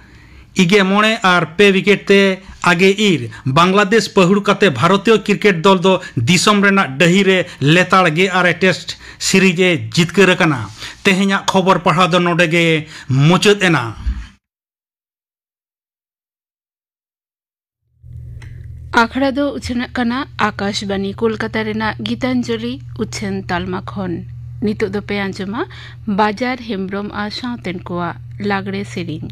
ᱤᱜᱮ ᱢᱚᱬᱮ ᱟᱨ ᱯᱮ ᱣᱤᱠᱮᱴ ᱛᱮ ᱟᱜᱮ ᱤᱨ᱾ ᱵᱟᱝᱞᱟᱫᱮᱥ ᱯᱟᱹᱦᱩᱲ ᱠᱟᱛᱮ ᱵᱷᱟᱨᱚᱛᱤᱭᱚ ᱠᱨᱤᱠᱮᱴ ᱫᱚᱞ ᱫᱚ ᱫᱤᱥᱚᱢ ᱨᱮᱱᱟᱜ ᱰᱟᱹᱦᱤ ᱨᱮ ᱞᱮᱛᱟᱲ ᱜᱮ ᱟᱨᱮ ᱴᱮᱥᱴ ᱥᱤᱨᱤᱡᱽ ᱮ ᱡᱤᱛᱠᱟᱹᱨ ᱟᱠᱟᱱᱟ᱾ ᱛᱮᱦᱮᱧᱟᱜ ᱠᱷᱚᱵᱚᱨ ᱯᱟᱲᱦᱟᱣ ᱫᱚ ᱱᱚᱰᱮ ᱜᱮ ᱢᱩᱪᱟᱹᱫ ᱮᱱᱟ᱾ ᱟᱠᱷᱲᱟ ᱫᱚ ᱩᱪᱷᱟᱹᱱᱚᱜ ᱠᱟᱱᱟ ᱟᱠᱟᱥᱵᱟᱱᱤ ᱠᱳᱞᱠᱟᱛᱟ ᱨᱮᱱᱟᱜ ᱜᱤᱛᱟᱧᱡᱚᱞᱤ ᱩᱪᱷᱟᱹᱱ ᱛᱟᱞᱢᱟ ᱠᱷᱚᱱ᱾ ᱱᱤᱛᱚᱜ ᱫᱚᱯᱮ ᱟᱸᱡᱚᱢᱟ ᱵᱟᱡᱟᱨ ᱦᱮᱢᱵᱽᱨᱚᱢ ᱟᱨ ᱥᱟᱶᱛᱮᱱ ᱠᱚᱣᱟᱜ ᱞᱟᱜᱽᱲᱮ ᱥᱮᱨᱮᱧ᱾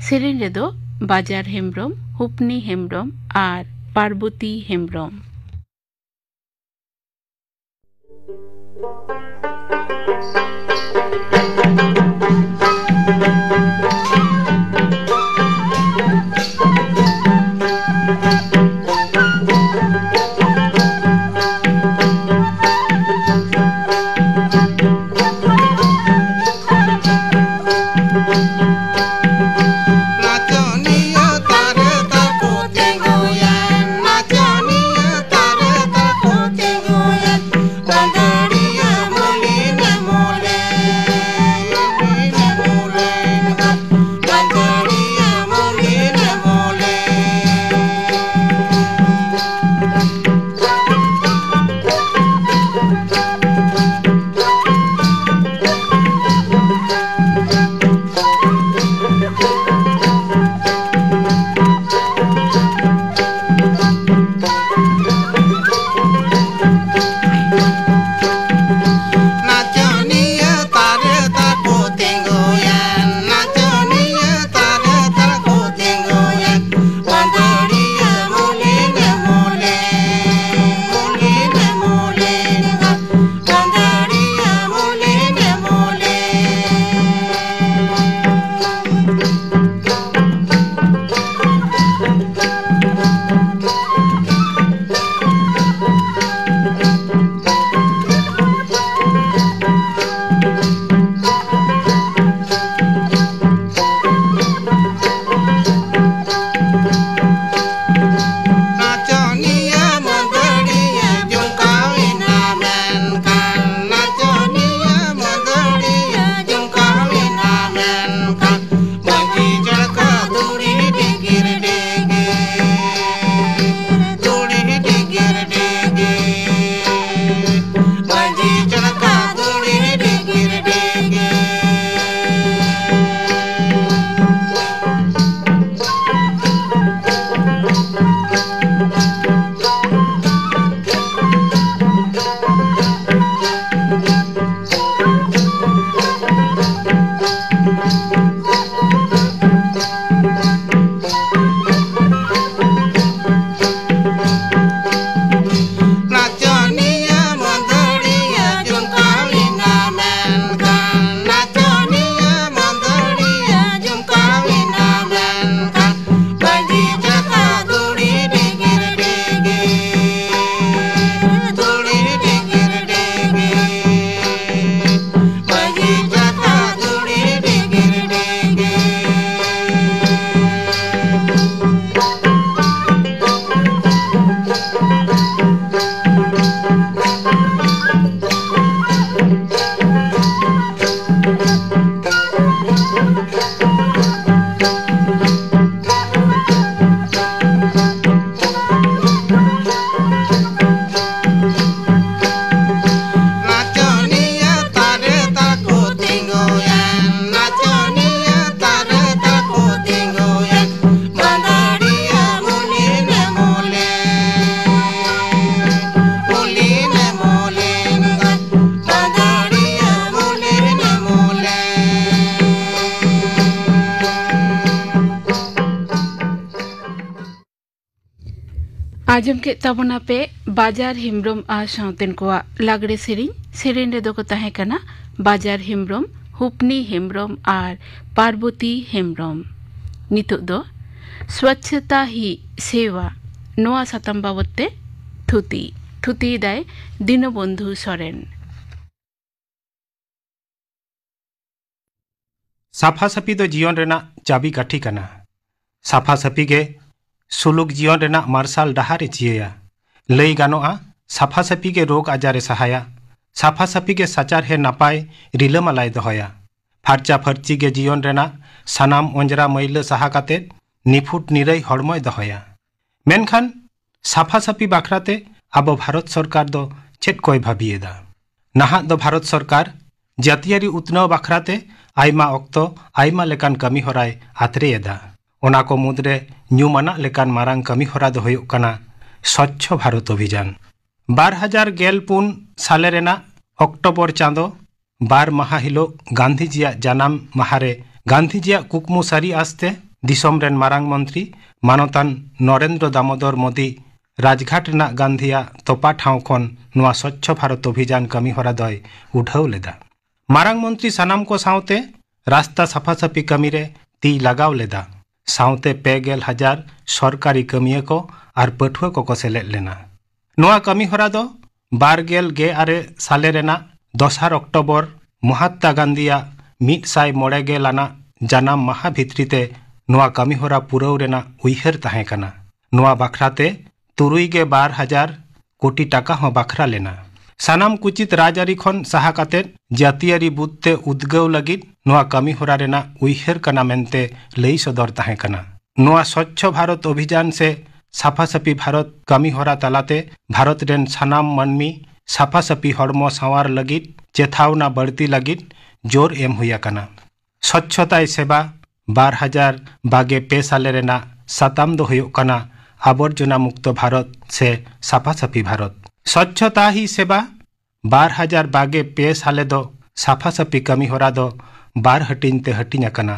ᱥᱮᱨᱮᱧ ᱨᱮᱫᱚ ᱵᱟᱡᱟᱨ ᱦᱮᱢᱵᱽᱨᱚᱢ, ᱦᱩᱯᱱᱤ ᱦᱮᱢᱵᱽᱨᱚᱢ ᱟᱨ ᱯᱟᱨᱵᱚᱛᱤ ᱦᱮᱢᱵᱽᱨᱚᱢ᱾ ᱟᱸᱡᱚᱢ ᱠᱮᱫ ᱛᱟᱵᱚᱱᱟ ᱯᱮ ᱵᱟᱡᱟᱨ ᱦᱮᱢᱵᱽᱨᱚᱢ ᱟᱨ ᱥᱟᱶᱛᱮᱱ ᱠᱚᱣᱟᱜ ᱞᱟᱜᱽᱲᱮ ᱥᱮᱨᱮᱧ᱾ ᱥᱮᱨᱮᱧ ᱨᱮᱫᱚ ᱠᱚ ᱛᱟᱦᱮᱸ ᱠᱟᱱᱟ ᱵᱟᱡᱟᱨ ᱦᱮᱢᱵᱽᱨᱚᱢ, ᱦᱩᱯᱱᱤ ᱦᱮᱢᱵᱽᱨᱚᱢ ᱟᱨ ᱯᱟᱨᱵᱚᱛᱤ ᱦᱮᱢᱵᱽᱨᱚᱢ᱾ ᱱᱤᱛᱚᱜ ᱫᱚ ᱥᱣᱟᱪᱷᱚᱛᱟ ᱦᱤ ᱥᱮᱣᱟ, ᱱᱚᱣᱟ ᱥᱟᱛᱟᱢ ᱵᱟᱵᱚᱛ ᱛᱮ ᱛᱷᱩᱛᱤ᱾ ᱛᱷᱩᱛᱤᱭᱮᱫᱟᱭ ᱫᱤᱱᱚᱵᱚᱱᱫᱷᱩ ᱥᱚᱨᱮᱱ᱾ ᱥᱟᱯᱷᱟ ᱥᱟᱹᱯᱷᱤ ᱫᱚ ᱡᱤᱭᱚᱱ ᱨᱮᱱᱟᱜ ᱪᱟᱵᱤ ᱠᱟᱴᱷᱤ ᱠᱟᱱᱟ᱾ ᱥᱟᱯᱷᱟ ᱥᱟᱹᱯᱷᱤ ᱜᱮ ᱥᱩᱞᱩᱠ ᱡᱤᱭᱚᱱ ᱨᱮᱱᱟᱜ ᱢᱟᱨᱥᱟᱞ ᱰᱟᱦᱟᱨ ᱮ ᱪᱤᱭᱟᱹᱭᱟ᱾ ᱞᱟᱹᱭ ᱜᱟᱱᱚᱜᱼᱟ, ᱥᱟᱯᱷᱟ ᱥᱟᱹᱯᱷᱤ ᱜᱮ ᱨᱳᱜᱽ ᱟᱡᱟᱨ ᱮ ᱥᱟᱦᱟᱭᱟ᱾ ᱥᱟᱯᱷᱟ ᱥᱟᱹᱯᱷᱤ ᱜᱮ ᱥᱟᱪᱟᱨᱦᱮ ᱱᱟᱯᱟᱭ ᱨᱤᱞᱟᱹᱢᱟᱞᱟᱭ ᱫᱚᱦᱚᱭᱟ᱾ ᱯᱷᱟᱨᱪᱟ ᱯᱷᱟᱹᱨᱪᱤ ᱜᱮ ᱡᱤᱭᱚᱱ ᱨᱮᱱᱟᱜ ᱥᱟᱱᱟᱢ ᱚᱸᱡᱽᱨᱟ ᱢᱟᱹᱭᱞᱟᱹ ᱥᱟᱦᱟ ᱠᱟᱛᱮ ᱱᱤᱯᱷᱩᱴ ᱱᱤᱨᱟᱹᱭ ᱦᱚᱲᱢᱚᱭ ᱫᱚᱦᱚᱭᱟ᱾ ᱢᱮᱱᱠᱷᱟᱱ ᱥᱟᱯᱷᱟ ᱥᱟᱹᱯᱷᱤ ᱵᱟᱠᱷᱨᱟ ᱛᱮ ᱟᱵᱚ ᱵᱷᱟᱨᱚᱛ ᱥᱚᱨᱠᱟᱨ ᱫᱚ ᱪᱮᱫ ᱠᱚᱭ ᱵᱷᱟᱹᱵᱤᱭᱮᱫᱟ? ᱱᱟᱦᱟᱜ ᱫᱚ ᱵᱷᱟᱨᱚᱛ ᱥᱚᱨᱠᱟᱨ ᱡᱟᱹᱛᱤᱭᱟᱹᱨᱤ ᱩᱛᱱᱟᱹᱣ ᱵᱟᱠᱷᱨᱟ ᱛᱮ ᱟᱭᱢᱟ ᱚᱠᱛᱚ ᱟᱭᱢᱟ ᱞᱮᱠᱟᱱ ᱠᱟᱹᱢᱤ ᱦᱚᱨᱟᱭ ᱟᱛᱨᱮ ᱮᱫᱟ᱾ ᱚᱱᱟ ᱠᱚ ᱢᱩᱫᱽᱨᱮ ᱧᱩᱢᱟᱱᱟᱜ ᱞᱮᱠᱟᱱ ᱢᱟᱨᱟᱝ ᱠᱟᱹᱢᱤ ᱦᱚᱨᱟ ᱫᱚ ᱦᱩᱭᱩᱜ ᱠᱟᱱᱟ ᱥᱚᱪᱪᱷᱚ ᱵᱷᱟᱨᱚᱛ ᱚᱵᱷᱤᱡᱟᱱ᱾ ᱵᱟᱨ ᱦᱟᱡᱟᱨ ᱜᱮᱞ ᱯᱩᱱ ᱥᱟᱞᱮ ᱨᱮᱱᱟᱜ ᱚᱠᱴᱳᱵᱚᱨ ᱪᱟᱸᱫᱚ ᱵᱟᱨ ᱢᱟᱦᱟ ᱦᱤᱞᱳᱜ ᱜᱟᱱᱫᱷᱤᱡᱤᱭᱟᱜ ᱡᱟᱱᱟᱢ ᱢᱟᱦᱟ ᱨᱮ ᱜᱟᱱᱫᱷᱤᱡᱤᱭᱟᱜ ᱠᱩᱠᱢᱩ ᱥᱟᱹᱨᱤ ᱟᱥᱛᱮ ᱫᱤᱥᱚᱢ ᱨᱮᱱ ᱢᱟᱨᱟᱝ ᱢᱚᱱᱛᱨᱤ ᱢᱟᱱᱚᱛᱟᱱ ᱱᱚᱨᱮᱱᱫᱨᱚ ᱫᱟᱢᱳᱫᱚᱨ ᱢᱳᱫᱤ ᱨᱟᱡᱽᱜᱷᱟᱴ ᱨᱮᱱᱟᱜ ᱜᱟᱱᱫᱷᱤᱭᱟᱜ ᱛᱚᱯᱟ ᱴᱷᱟᱶ ᱠᱷᱚᱱ ᱱᱚᱣᱟ ᱥᱚᱪᱪᱷᱚ ᱵᱷᱟᱨᱚᱛ ᱚᱵᱷᱤᱡᱟᱱ ᱠᱟᱹᱢᱤ ᱦᱚᱨᱟ ᱫᱚᱭ ᱩᱰᱷᱟᱹᱣ ᱞᱮᱫᱟ᱾ ᱢᱟᱨᱟᱝ ᱢᱚᱱᱛᱨᱤ ᱥᱟᱱᱟᱢ ᱠᱚ ᱥᱟᱶᱛᱮ ᱨᱟᱥᱛᱟ ᱥᱟᱯᱷᱟ ᱥᱟᱹᱯᱷᱤ ᱠᱟᱹᱢᱤ ᱨᱮ ᱛᱤᱭ ᱞᱟᱜᱟᱣ ᱞᱮᱫᱟ᱾ ᱥᱟᱶᱛᱮ ᱯᱮ ᱜᱮᱞ ᱦᱟᱡᱟᱨ ᱥᱚᱨᱠᱟᱨᱤ ᱠᱟᱹᱢᱤᱭᱟᱹ ᱠᱚ ᱟᱨ ᱯᱟᱹᱴᱷᱩᱣᱟᱹ ᱠᱚᱠᱚ ᱥᱮᱞᱮᱫ ᱞᱮᱱᱟ᱾ ᱱᱚᱣᱟ ᱠᱟᱹᱢᱤ ᱦᱚᱨᱟ ᱫᱚ ᱵᱟᱨ ᱜᱮᱞ ᱜᱮ ᱟᱨᱮ ᱥᱟᱞᱮ ᱨᱮᱱᱟᱜ ᱫᱚᱥᱟᱨ ᱚᱠᱴᱳᱵᱚᱨ ᱢᱚᱦᱟᱛᱢᱟ ᱜᱟᱱᱫᱷᱤᱭᱟᱜ ᱢᱤᱫ ᱥᱟᱭ ᱢᱚᱬᱮ ᱜᱮᱞ ᱟᱱᱟᱜ ᱡᱟᱱᱟᱢ ᱢᱟᱦᱟ ᱵᱷᱤᱛᱨᱤ ᱛᱮ ᱱᱚᱣᱟ ᱠᱟᱹᱢᱤ ᱦᱚᱨᱟ ᱯᱩᱨᱟᱹᱣ ᱨᱮᱱᱟᱜ ᱩᱭᱦᱟᱹᱨ ᱛᱟᱦᱮᱸ ᱠᱟᱱᱟ᱾ ᱱᱚᱣᱟ ᱵᱟᱠᱷᱨᱟ ᱛᱮ ᱛᱩᱨᱩᱭ ᱜᱮ ᱵᱟᱨ ᱦᱟᱡᱟᱨ ᱠᱳᱴᱤ ᱴᱟᱠᱟ ᱦᱚᱸ ᱵᱟᱠᱷᱨᱟ ᱞᱮᱱᱟ᱾ ᱥᱟᱱᱟᱢ ᱠᱩᱪᱤᱛ ᱨᱟᱡᱽᱟᱹᱨᱤ ᱠᱷᱚᱱ ᱥᱟᱦᱟ ᱠᱟᱛᱮ ᱡᱟᱹᱛᱤᱭᱟᱹᱨᱤ ᱵᱩᱫ ᱛᱮ ᱩᱫᱽᱜᱟᱹᱣ ᱞᱟᱹᱜᱤᱫ ᱱᱚᱣᱟ ᱠᱟᱹᱢᱤ ᱦᱚᱨᱟ ᱨᱮᱱᱟᱜ ᱩᱭᱦᱟᱹᱨ ᱠᱟᱱᱟ ᱢᱮᱱᱛᱮ ᱞᱟᱹᱭ ᱥᱚᱫᱚᱨ ᱛᱟᱦᱮᱸ ᱠᱟᱱᱟ᱾ ᱱᱚᱣᱟ ᱥᱚᱪᱪᱷᱚ ᱵᱷᱟᱨᱚᱛ ᱚᱵᱷᱤᱡᱟᱱ ᱥᱮ ᱥᱟᱯᱷᱟ ᱥᱟᱹᱯᱷᱤ ᱵᱷᱟᱨᱚᱛ ᱠᱟᱹᱢᱤ ᱦᱚᱨᱟ ᱛᱟᱞᱟᱛᱮ ᱵᱷᱟᱨᱚᱛ ᱨᱮᱱ ᱥᱟᱱᱟᱢ ᱢᱟᱹᱱᱢᱤ ᱥᱟᱯᱷᱟ ᱥᱟᱹᱯᱷᱤ ᱦᱚᱲᱢᱚ ᱥᱟᱶᱟᱨ ᱞᱟᱹᱜᱤᱫ ᱪᱮᱛᱟᱣᱱᱟ ᱵᱟᱹᱲᱛᱤ ᱞᱟᱹᱜᱤᱫ ᱡᱳᱨ ᱮᱢ ᱦᱩᱭ ᱟᱠᱟᱱᱟ᱾ ᱥᱚᱪᱪᱷᱚᱛᱟᱭ ᱥᱮᱵᱟ ᱵᱟᱨ ᱦᱟᱡᱟᱨ ᱵᱟᱜᱮ ᱯᱮ ᱥᱟᱞᱮ ᱨᱮᱱᱟᱜ ᱥᱟᱛᱟᱢ ᱫᱚ ᱦᱩᱭᱩᱜ ᱠᱟᱱᱟ ᱟᱵᱚᱨᱡᱚᱱᱟ ᱢᱩᱠᱛᱚ ᱵᱷᱟᱨᱚᱛ ᱥᱮ ᱥᱟᱯᱷᱟ ᱥᱟᱹᱯᱷᱤ ᱵᱷᱟᱨᱚᱛ᱾ ᱥᱚᱪᱪᱷᱚᱛᱟ ᱦᱤ ᱥᱮᱵᱟ ᱵᱟᱨ ᱦᱟᱡᱟᱨ ᱵᱟᱜᱮ ᱯᱮ ᱥᱟᱞᱮ ᱫᱚ ᱥᱟᱯᱷᱟ ᱥᱟᱹᱯᱷᱤ ᱠᱟᱹᱢᱤ ᱦᱚᱨᱟ ᱫᱚ ᱵᱟᱨ ᱦᱟᱹᱴᱤᱧ ᱛᱮ ᱦᱟᱹᱴᱤᱧ ᱟᱠᱟᱱᱟ᱾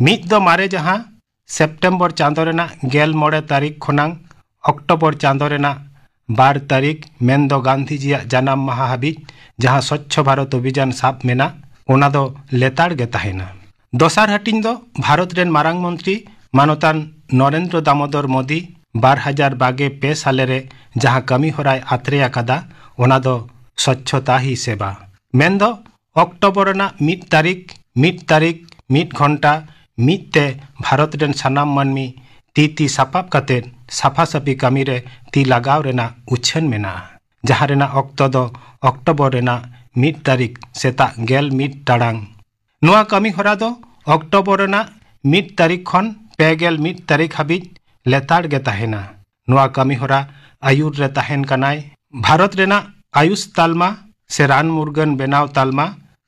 ᱢᱤᱫ ᱫᱚ ᱢᱟᱨᱮ ᱡᱟᱦᱟᱸ ᱥᱮᱯᱴᱮᱢᱵᱚᱨ ᱪᱟᱸᱫᱚ ᱨᱮᱱᱟᱜ ᱜᱮᱞ ᱢᱚᱬᱮ ᱛᱟᱹᱨᱤᱠᱷ ᱠᱷᱚᱱᱟᱝ ᱚᱠᱴᱳᱵᱚᱨ ᱪᱟᱸᱫᱚ ᱨᱮᱱᱟᱜ ᱵᱟᱨ ᱛᱟᱹᱨᱤᱠᱷ, ᱢᱮᱱᱫᱚ ᱜᱟᱱᱫᱷᱤᱡᱤᱭᱟᱜ ᱡᱟᱱᱟᱢ ᱢᱟᱦᱟ ᱦᱟᱹᱵᱤᱡ ᱡᱟᱦᱟᱸ ᱥᱚᱪᱪᱷᱚ ᱵᱷᱟᱨᱚᱛ ᱚᱵᱷᱤᱡᱟᱱ ᱥᱟᱵ ᱢᱮᱱᱟᱜ, ᱚᱱᱟ ᱫᱚ ᱞᱮᱛᱟᱲ ᱜᱮ ᱛᱟᱦᱮᱱᱟ᱾ ᱫᱚᱥᱟᱨ ᱦᱟᱹᱴᱤᱧ ᱫᱚ ᱵᱷᱟᱨᱚᱛ ᱨᱮᱱ ᱢᱟᱨᱟᱝ ᱢᱚᱱᱛᱨᱤ ᱢᱟᱱᱚᱛᱟᱱ ᱱᱚᱨᱮᱱᱫᱨᱚ ᱫᱟᱢᱳᱫᱚᱨ ᱢᱳᱫᱤ ᱵᱟᱨ ᱦᱟᱡᱟᱨ ᱵᱟᱜᱮ ᱯᱮ ᱥᱟᱞᱮ ᱨᱮ ᱡᱟᱦᱟᱸ ᱠᱟᱹᱢᱤ ᱦᱚᱨᱟᱭ ᱟᱛᱨᱮ ᱟᱠᱟᱫᱟ, ᱚᱱᱟ ᱫᱚ ᱥᱚᱪᱪᱷᱚᱛᱟ ᱦᱤ ᱥᱮᱵᱟ, ᱢᱮᱱᱫᱚ ᱚᱠᱴᱳᱵᱚᱨ ᱨᱮᱱᱟᱜ ᱢᱤᱫ ᱛᱟᱹᱨᱤᱠᱷ, ᱢᱤᱫ ᱛᱟᱹᱨᱤᱠᱷ, ᱢᱤᱫ ᱜᱷᱚᱱᱴᱟ, ᱢᱤᱫ ᱛᱮ ᱵᱷᱟᱨᱚᱛ ᱨᱮᱱ ᱥᱟᱱᱟᱢ ᱢᱟᱹᱱᱢᱤ ᱛᱤ ᱛᱤ ᱥᱟᱯᱟᱵ ᱠᱟᱛᱮ ᱥᱟᱯᱷᱟ ᱥᱟᱹᱯᱷᱤ ᱠᱟᱹᱢᱤ ᱨᱮ ᱛᱤ ᱞᱟᱜᱟᱣ ᱨᱮᱱᱟᱜ ᱩᱪᱷᱟᱹᱱ ᱢᱮᱱᱟᱜᱼᱟ, ᱡᱟᱦᱟᱸ ᱨᱮᱱᱟᱜ ᱚᱠᱛᱚ ᱫᱚ ᱚᱠᱴᱳᱵᱚᱨ ᱨᱮᱱᱟᱜ ᱢᱤᱫ ᱛᱟᱹᱨᱤᱠᱷ ᱥᱮᱛᱟᱜ ᱜᱮᱞ ᱢᱤᱫ ᱴᱟᱲᱟᱝ᱾ ᱱᱚᱣᱟ ᱠᱟᱹᱢᱤ ᱦᱚᱨᱟ ᱫᱚ ᱚᱠᱴᱳᱵᱚᱨ ᱨᱮᱱᱟᱜ ᱢᱤᱫ ᱛᱟᱹᱨᱤᱠᱷ ᱠᱷᱚᱱ ᱯᱮ ᱜᱮᱞ ᱢᱤᱫ ᱛᱟᱹᱨᱤᱠᱷ ᱦᱟᱹᱵᱤᱡ ᱞᱮᱛᱟᱲ ᱜᱮ ᱛᱟᱦᱮᱱᱟ᱾ ᱱᱚᱣᱟ ᱠᱟᱹᱢᱤ ᱦᱚᱨᱟ ᱟᱹᱭᱩᱨ ᱨᱮ ᱛᱟᱦᱮᱱ ᱠᱟᱱᱟᱭ ᱵᱷᱟᱨᱚᱛ ᱨᱮᱱᱟᱜ ᱟᱭᱩᱥ ᱛᱟᱞᱢᱟ ᱥᱮ ᱨᱟᱱ ᱢᱩᱨᱜᱟᱹᱱ ᱵᱮᱱᱟᱣ ᱛᱟᱞᱢᱟ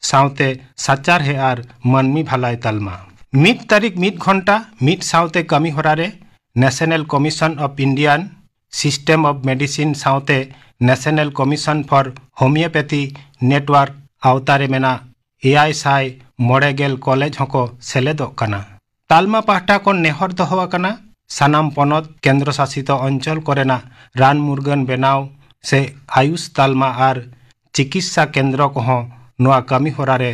ᱥᱟᱶᱛᱮ ᱥᱟᱪᱟᱨᱦᱮ ᱟᱨ ᱢᱟᱹᱱᱢᱤ ᱵᱷᱟᱞᱟᱭ ᱛᱟᱞᱢᱟ᱾ ᱢᱤᱫ ᱛᱟᱹᱨᱤᱠᱷ ᱢᱤᱫ ᱜᱷᱚᱱᱴᱟ ᱢᱤᱫ ᱥᱟᱶᱛᱮ ᱠᱟᱹᱢᱤ ᱦᱚᱨᱟ ᱨᱮ National Commission of Indian System of Medicine ᱥᱟᱶᱛᱮ National Commission for Homeopathy Network ᱟᱣᱛᱟ ᱨᱮ ᱢᱮᱱᱟᱜ ᱮᱭᱟᱭ ᱥᱟᱭ ᱢᱚᱬᱮ ᱜᱮᱞ ᱠᱚᱞᱮᱡᱽ ᱦᱚᱸᱠᱚ ᱥᱮᱞᱮᱫᱚᱜ ᱠᱟᱱᱟ᱾ ᱛᱟᱞᱢᱟ ᱯᱟᱦᱴᱟ ᱠᱷᱚᱱ ᱱᱮᱦᱚᱨ ᱫᱚᱦᱚ ᱟᱠᱟᱱᱟ, ᱥᱟᱱᱟᱢ ᱯᱚᱱᱚᱛ, ᱠᱮᱱᱫᱨᱚ ᱥᱟᱥᱤᱛ ᱚᱧᱪᱚᱞ ᱠᱚᱨᱮᱱᱟᱜ ᱨᱟᱱ ᱢᱩᱨᱜᱟᱹᱱ ᱵᱮᱱᱟᱣ ᱥᱮ ᱟᱭᱩᱥ ᱛᱟᱞᱢᱟ ᱟᱨ ᱪᱤᱠᱤᱛᱥᱟ ᱠᱮᱱᱫᱨᱚ ᱠᱚᱦᱚᱸ ᱱᱚᱣᱟ ᱠᱟᱹᱢᱤ ᱦᱚᱨᱟ ᱨᱮ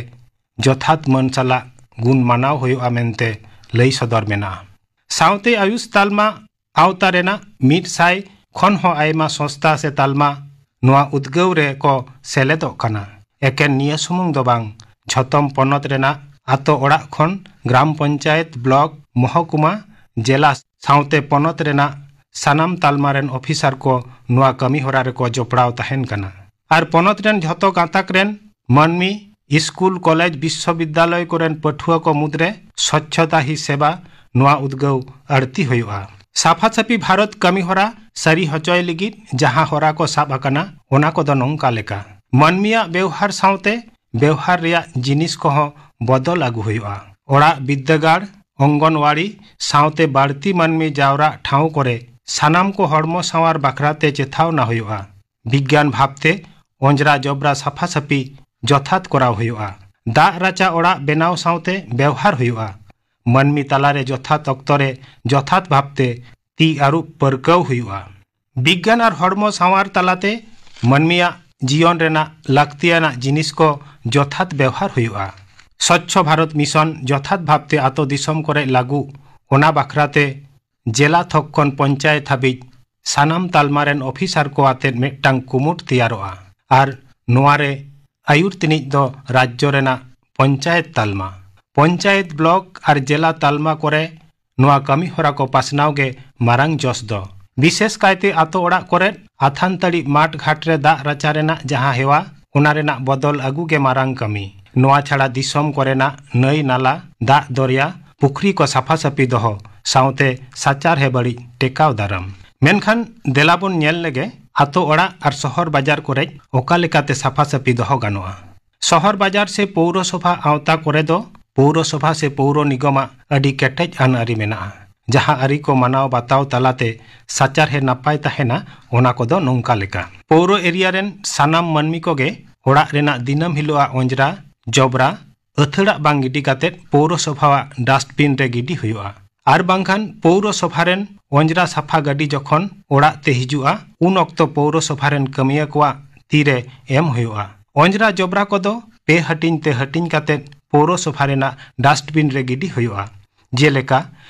ᱡᱚᱛᱷᱟᱛ ᱢᱟᱹᱱ ᱥᱟᱞᱟᱜ ᱜᱩᱱ ᱢᱟᱱᱟᱣ ᱦᱩᱭᱩᱜᱼᱟ ᱢᱮᱱᱛᱮ ᱞᱟᱹᱭ ᱥᱚᱫᱚᱨ ᱢᱮᱱᱟᱜᱼᱟ᱾ ᱥᱟᱶᱛᱮ ᱟᱭᱩᱥ ᱛᱟᱞᱢᱟ ᱟᱣᱛᱟ ᱨᱮᱱᱟᱜ ᱢᱤᱫ ᱥᱟᱭ ᱠᱷᱚᱱ ᱦᱚᱸ ᱟᱭᱢᱟ ᱥᱚᱝᱥᱛᱷᱟ ᱥᱮ ᱛᱟᱞᱢᱟ ᱱᱚᱣᱟ ᱩᱫᱽᱜᱟᱹᱣ ᱨᱮ ᱠᱚ ᱥᱮᱞᱮᱫᱚᱜ ᱠᱟᱱᱟ᱾ ᱮᱠᱮᱱ ᱱᱤᱭᱟᱹ ᱥᱩᱢᱩᱝ ᱫᱚ ᱵᱟᱝ, ᱡᱷᱚᱛᱚᱢ ᱯᱚᱱᱚᱛ ᱨᱮᱱᱟᱜ ᱟᱛᱳ ᱚᱲᱟᱜ ᱠᱷᱚᱱ ᱜᱨᱟᱢ ᱯᱚᱧᱪᱟᱭᱮᱛ, ᱵᱞᱚᱠ, ᱢᱚᱦᱚᱠᱩᱢᱟ, ᱡᱮᱞᱟ ᱥᱟᱶᱛᱮ ᱯᱚᱱᱚᱛ ᱨᱮᱱᱟᱜ ᱥᱟᱱᱟᱢ ᱛᱟᱞᱢᱟ ᱨᱮᱱ ᱚᱯᱷᱤᱥᱟᱨ ᱠᱚ ᱱᱚᱣᱟ ᱠᱟᱹᱢᱤ ᱦᱚᱨᱟ ᱨᱮᱠᱚ ᱡᱚᱯᱲᱟᱣ ᱛᱟᱦᱮᱱ ᱠᱟᱱᱟ᱾ ᱟᱨ ᱯᱚᱱᱚᱛ ᱨᱮᱱ ᱡᱷᱚᱛᱚ ᱜᱟᱛᱟᱠ ᱨᱮᱱ ᱢᱟᱹᱱᱢᱤ, ᱥᱠᱩᱞ, ᱠᱚᱞᱮᱡᱽ, ᱵᱤᱥᱥᱚᱵᱤᱫᱽᱫᱟᱞᱚᱭ ᱠᱚᱨᱮᱱ ᱯᱟᱹᱴᱷᱩᱣᱟᱹ ᱠᱚ ᱢᱩᱫᱽᱨᱮ ᱥᱚᱪᱪᱷᱚᱛᱟ ᱦᱤ ᱥᱮᱵᱟ ᱱᱚᱣᱟ ᱩᱫᱽᱜᱟᱹᱣ ᱟᱹᱲᱛᱤ ᱦᱩᱭᱩᱜᱼᱟ᱾ ᱥᱟᱯᱷᱟ ᱥᱟᱹᱯᱷᱤ ᱵᱷᱟᱨᱚᱛ ᱠᱟᱹᱢᱤ ᱦᱚᱨᱟ ᱥᱟᱹᱨᱤ ᱦᱚᱪᱚᱭ ᱞᱟᱹᱜᱤᱫ ᱡᱟᱦᱟᱸ ᱦᱚᱨᱟ ᱠᱚ ᱥᱟᱵ ᱟᱠᱟᱱᱟ, ᱚᱱᱟ ᱠᱚᱫᱚ ᱱᱚᱝᱠᱟ ᱞᱮᱠᱟ: ᱢᱟᱹᱱᱢᱤᱭᱟᱜ ᱵᱮᱣᱦᱟᱨ ᱥᱟᱶᱛᱮ ᱵᱮᱣᱦᱟᱨ ᱨᱮᱭᱟᱜ ᱡᱤᱱᱤᱥ ᱠᱚᱦᱚᱸ ᱵᱚᱫᱚᱞ ᱟᱹᱜᱩ ᱦᱩᱭᱩᱜᱼᱟ᱾ ᱚᱲᱟᱜ, ᱵᱤᱫᱽᱫᱟᱹᱜᱟᱲ, ᱚᱝᱜᱚᱱᱣᱟᱲᱤ ᱥᱟᱶᱛᱮ ᱵᱟᱹᱲᱛᱤ ᱢᱟᱹᱱᱢᱤ ᱡᱟᱣᱨᱟᱜ ᱴᱷᱟᱶ ᱠᱚᱨᱮ ᱥᱟᱱᱟᱢ ᱠᱚ ᱦᱚᱲᱢᱚ ᱥᱟᱶᱟᱨ ᱵᱟᱠᱷᱨᱟ ᱛᱮ ᱪᱮᱛᱟᱣᱱᱟ ᱦᱩᱭᱩᱜᱼᱟ᱾ ᱵᱤᱜᱽᱜᱟᱱ ᱵᱷᱟᱵᱽᱛᱮ ᱚᱸᱡᱽᱨᱟ ᱡᱚᱵᱽᱨᱟ ᱥᱟᱯᱷᱟ ᱥᱟᱹᱯᱷᱤ ᱡᱚᱛᱷᱟᱛ ᱠᱚᱨᱟᱣ ᱦᱩᱭᱩᱜᱼᱟ᱾ ᱫᱟᱜ ᱨᱟᱪᱟ ᱚᱲᱟᱜ ᱵᱮᱱᱟᱣ ᱥᱟᱶᱛᱮ ᱵᱮᱣᱦᱟᱨ ᱦᱩᱭᱩᱜᱼᱟ᱾ ᱢᱟᱹᱱᱢᱤ ᱛᱟᱞᱟᱨᱮ ᱡᱚᱛᱷᱟᱛ ᱚᱠᱛᱚ ᱨᱮ ᱡᱚᱛᱷᱟᱛ ᱵᱷᱟᱵᱽᱛᱮ ᱛᱤ ᱟᱹᱨᱩᱵ ᱯᱟᱹᱨᱠᱟᱹᱣ ᱦᱩᱭᱩᱜᱼᱟ᱾ ᱵᱤᱜᱽᱜᱟᱱ ᱟᱨ ᱦᱚᱲᱢᱚ ᱥᱟᱶᱟᱨ ᱛᱟᱞᱟᱛᱮ ᱢᱟᱹᱱᱢᱤᱭᱟᱜ ᱡᱤᱭᱚᱱ ᱨᱮᱱᱟᱜ ᱞᱟᱹᱠᱛᱤᱭᱟᱱᱟᱜ ᱡᱤᱱᱤᱥ ᱠᱚ ᱡᱚᱛᱷᱟᱛ ᱵᱮᱣᱦᱟᱨ ᱦᱩᱭᱩᱜᱼᱟ᱾ ᱥᱚᱪᱪᱷᱚ ᱵᱷᱟᱨᱚᱛ ᱢᱤᱥᱚᱱ ᱡᱚᱛᱷᱟᱛ ᱵᱷᱟᱵᱽᱛᱮ ᱟᱛᱳ ᱫᱤᱥᱚᱢ ᱠᱚᱨᱮ ᱞᱟᱹᱜᱩ, ᱚᱱᱟ ᱵᱟᱠᱷᱨᱟᱛᱮ ᱡᱮᱞᱟ ᱛᱷᱚᱠ ᱠᱷᱚᱱ ᱯᱚᱧᱪᱟᱭᱮᱛ ᱦᱟᱹᱵᱤᱡ ᱥᱟᱱᱟᱢ ᱛᱟᱞᱢᱟ ᱨᱮᱱ ᱚᱯᱷᱤᱥᱟᱨ ᱠᱚ ᱟᱛᱮᱫ ᱢᱤᱫᱴᱟᱝ ᱠᱩᱢᱩᱴ ᱛᱮᱭᱟᱨᱚᱜᱼᱟ ᱟᱨ ᱱᱚᱣᱟ ᱨᱮ ᱟᱹᱭᱩᱨ ᱛᱤᱱᱤᱡ ᱫᱚ ᱨᱟᱡᱽᱡᱚ ᱨᱮᱱᱟᱜ ᱯᱚᱧᱪᱟᱭᱮᱛ ᱛᱟᱞᱢᱟ, ᱯᱚᱧᱪᱟᱭᱮᱛ ᱵᱞᱚᱠ ᱟᱨ ᱡᱮᱞᱟ ᱛᱟᱞᱢᱟ ᱠᱚᱨᱮ ᱱᱚᱣᱟ ᱠᱟᱹᱢᱤ ᱦᱚᱨᱟ ᱠᱚ ᱯᱟᱥᱱᱟᱣ ᱜᱮ ᱢᱟᱨᱟᱝ ᱡᱚᱥ ᱫᱚ᱾ ᱵᱤᱥᱮᱥ ᱠᱟᱭᱛᱮ ᱟᱛᱳ ᱚᱲᱟᱜ ᱠᱚᱨᱮ ᱟᱛᱷᱟᱱ ᱛᱟᱹᱲᱤ ᱢᱟᱴ ᱜᱷᱟᱴ ᱨᱮ ᱫᱟᱜ ᱨᱟᱪᱟ ᱨᱮᱱᱟᱜ ᱡᱟᱦᱟᱸ ᱦᱮᱣᱟ, ᱚᱱᱟ ᱨᱮᱱᱟᱜ ᱵᱚᱫᱚᱞ ᱟᱹᱜᱩ ᱜᱮ ᱢᱟᱨᱟᱝ ᱠᱟᱹᱢᱤ᱾ ᱱᱚᱣᱟ ᱪᱷᱟᱲᱟ ᱫᱤᱥᱚᱢ ᱠᱚᱨᱮᱱᱟᱜ ᱱᱟᱹᱭ ᱱᱟᱞᱟ, ᱫᱟᱜ ᱫᱚᱨᱭᱟ, ᱯᱩᱠᱷᱨᱤ ᱠᱚ ᱥᱟᱯᱷᱟ ᱥᱟᱹᱯᱷᱤ ᱫᱚᱦᱚ ᱥᱟᱶᱛᱮ ᱥᱟᱪᱟᱨᱦᱮ ᱵᱟᱹᱲᱤᱡ ᱴᱮᱠᱟᱣ ᱫᱟᱨᱟᱢ᱾ ᱢᱮᱱᱠᱷᱟᱱ ᱫᱮᱞᱟ ᱵᱚᱱ ᱧᱮᱞ ᱞᱮᱜᱮ ᱟᱛᱳ ᱚᱲᱟᱜ ᱟᱨ ᱥᱚᱦᱚᱨ ᱵᱟᱡᱟᱨ ᱠᱚᱨᱮ ᱚᱠᱟ ᱞᱮᱠᱟᱛᱮ ᱥᱟᱯᱷᱟ ᱥᱟᱹᱯᱷᱤ ᱫᱚᱦᱚ ᱜᱟᱱᱚᱜᱼᱟ᱾ ᱥᱚᱦᱚᱨ ᱵᱟᱡᱟᱨ ᱥᱮ ᱯᱳᱣᱨᱚᱥᱚᱵᱷᱟ ᱟᱣᱛᱟ ᱠᱚᱨᱮ ᱫᱚ ᱯᱳᱣᱨᱚᱥᱚᱵᱷᱟ ᱥᱮ ᱯᱳᱣᱨᱚ ᱱᱤᱜᱚᱢᱟᱜ ᱟᱹᱰᱤ ᱠᱮᱴᱮᱡ ᱟᱹᱱ ᱟᱹᱨᱤ ᱢᱮᱱᱟᱜᱼᱟ, ᱡᱟᱦᱟᱸ ᱟᱹᱨᱤ ᱠᱚ ᱢᱟᱱᱟᱣ ᱵᱟᱛᱟᱣ ᱛᱟᱞᱟᱛᱮ ᱥᱟᱪᱟᱨᱦᱮ ᱱᱟᱯᱟᱭ ᱛᱟᱦᱮᱱᱟ᱾ ᱚᱱᱟ ᱠᱚᱫᱚ ᱱᱚᱝᱠᱟ ᱞᱮᱠᱟ: ᱯᱳᱣᱨᱚ ᱮᱨᱤᱭᱟ ᱨᱮᱱ ᱥᱟᱱᱟᱢ ᱢᱟᱹᱱᱢᱤ ᱠᱚᱜᱮ ᱚᱲᱟᱜ ᱨᱮᱱᱟᱜ ᱫᱤᱱᱟᱹᱢ ᱦᱤᱞᱳᱜᱟᱜ ᱚᱸᱡᱽᱨᱟ, ᱡᱚᱵᱽᱨᱟ, ᱟᱹᱛᱷᱟᱹᱲᱟᱜ ᱵᱟᱝ ᱜᱤᱰᱤ ᱠᱟᱛᱮ ᱯᱳᱣᱨᱚᱥᱚᱵᱷᱟᱣᱟᱜ ᱰᱟᱥᱴᱵᱤᱱ ᱨᱮ ᱜᱤᱰᱤ ᱦᱩᱭᱩᱜᱼᱟ᱾ ᱟᱨ ᱵᱟᱝᱠᱷᱟᱱ ᱯᱳᱣᱨᱚᱥᱚᱵᱷᱟ ᱨᱮᱱ ᱚᱸᱡᱽᱨᱟ ᱥᱟᱯᱷᱟ ᱜᱟᱹᱰᱤ ᱡᱚᱠᱷᱚᱱ ᱚᱲᱟᱜ ᱛᱮ ᱦᱤᱡᱩᱜᱼᱟ, ᱩᱱ ᱚᱠᱛᱚ ᱯᱳᱣᱨᱚᱥᱚᱵᱷᱟ ᱨᱮᱱ ᱠᱟᱹᱢᱤᱭᱟᱹ ᱠᱚᱣᱟᱜ ᱛᱤᱨᱮ ᱮᱢ ᱦᱩᱭᱩᱜᱼᱟ᱾ ᱚᱸᱡᱽᱨᱟ ᱡᱚᱵᱽᱨᱟ ᱠᱚᱫᱚ ᱯᱮ ᱦᱟᱹᱴᱤᱧ ᱛᱮ ᱦᱟᱹᱴᱤᱧ ᱠᱟᱛᱮ ᱯᱳᱣᱨᱚᱥᱚᱵᱷᱟ ᱨᱮᱱᱟᱜ ᱰᱟᱥᱴᱵᱤᱱ ᱨᱮ ᱜᱤᱰᱤ ᱦᱩᱭᱩᱜᱼᱟ᱾ ᱡᱮᱞᱮᱠᱟ,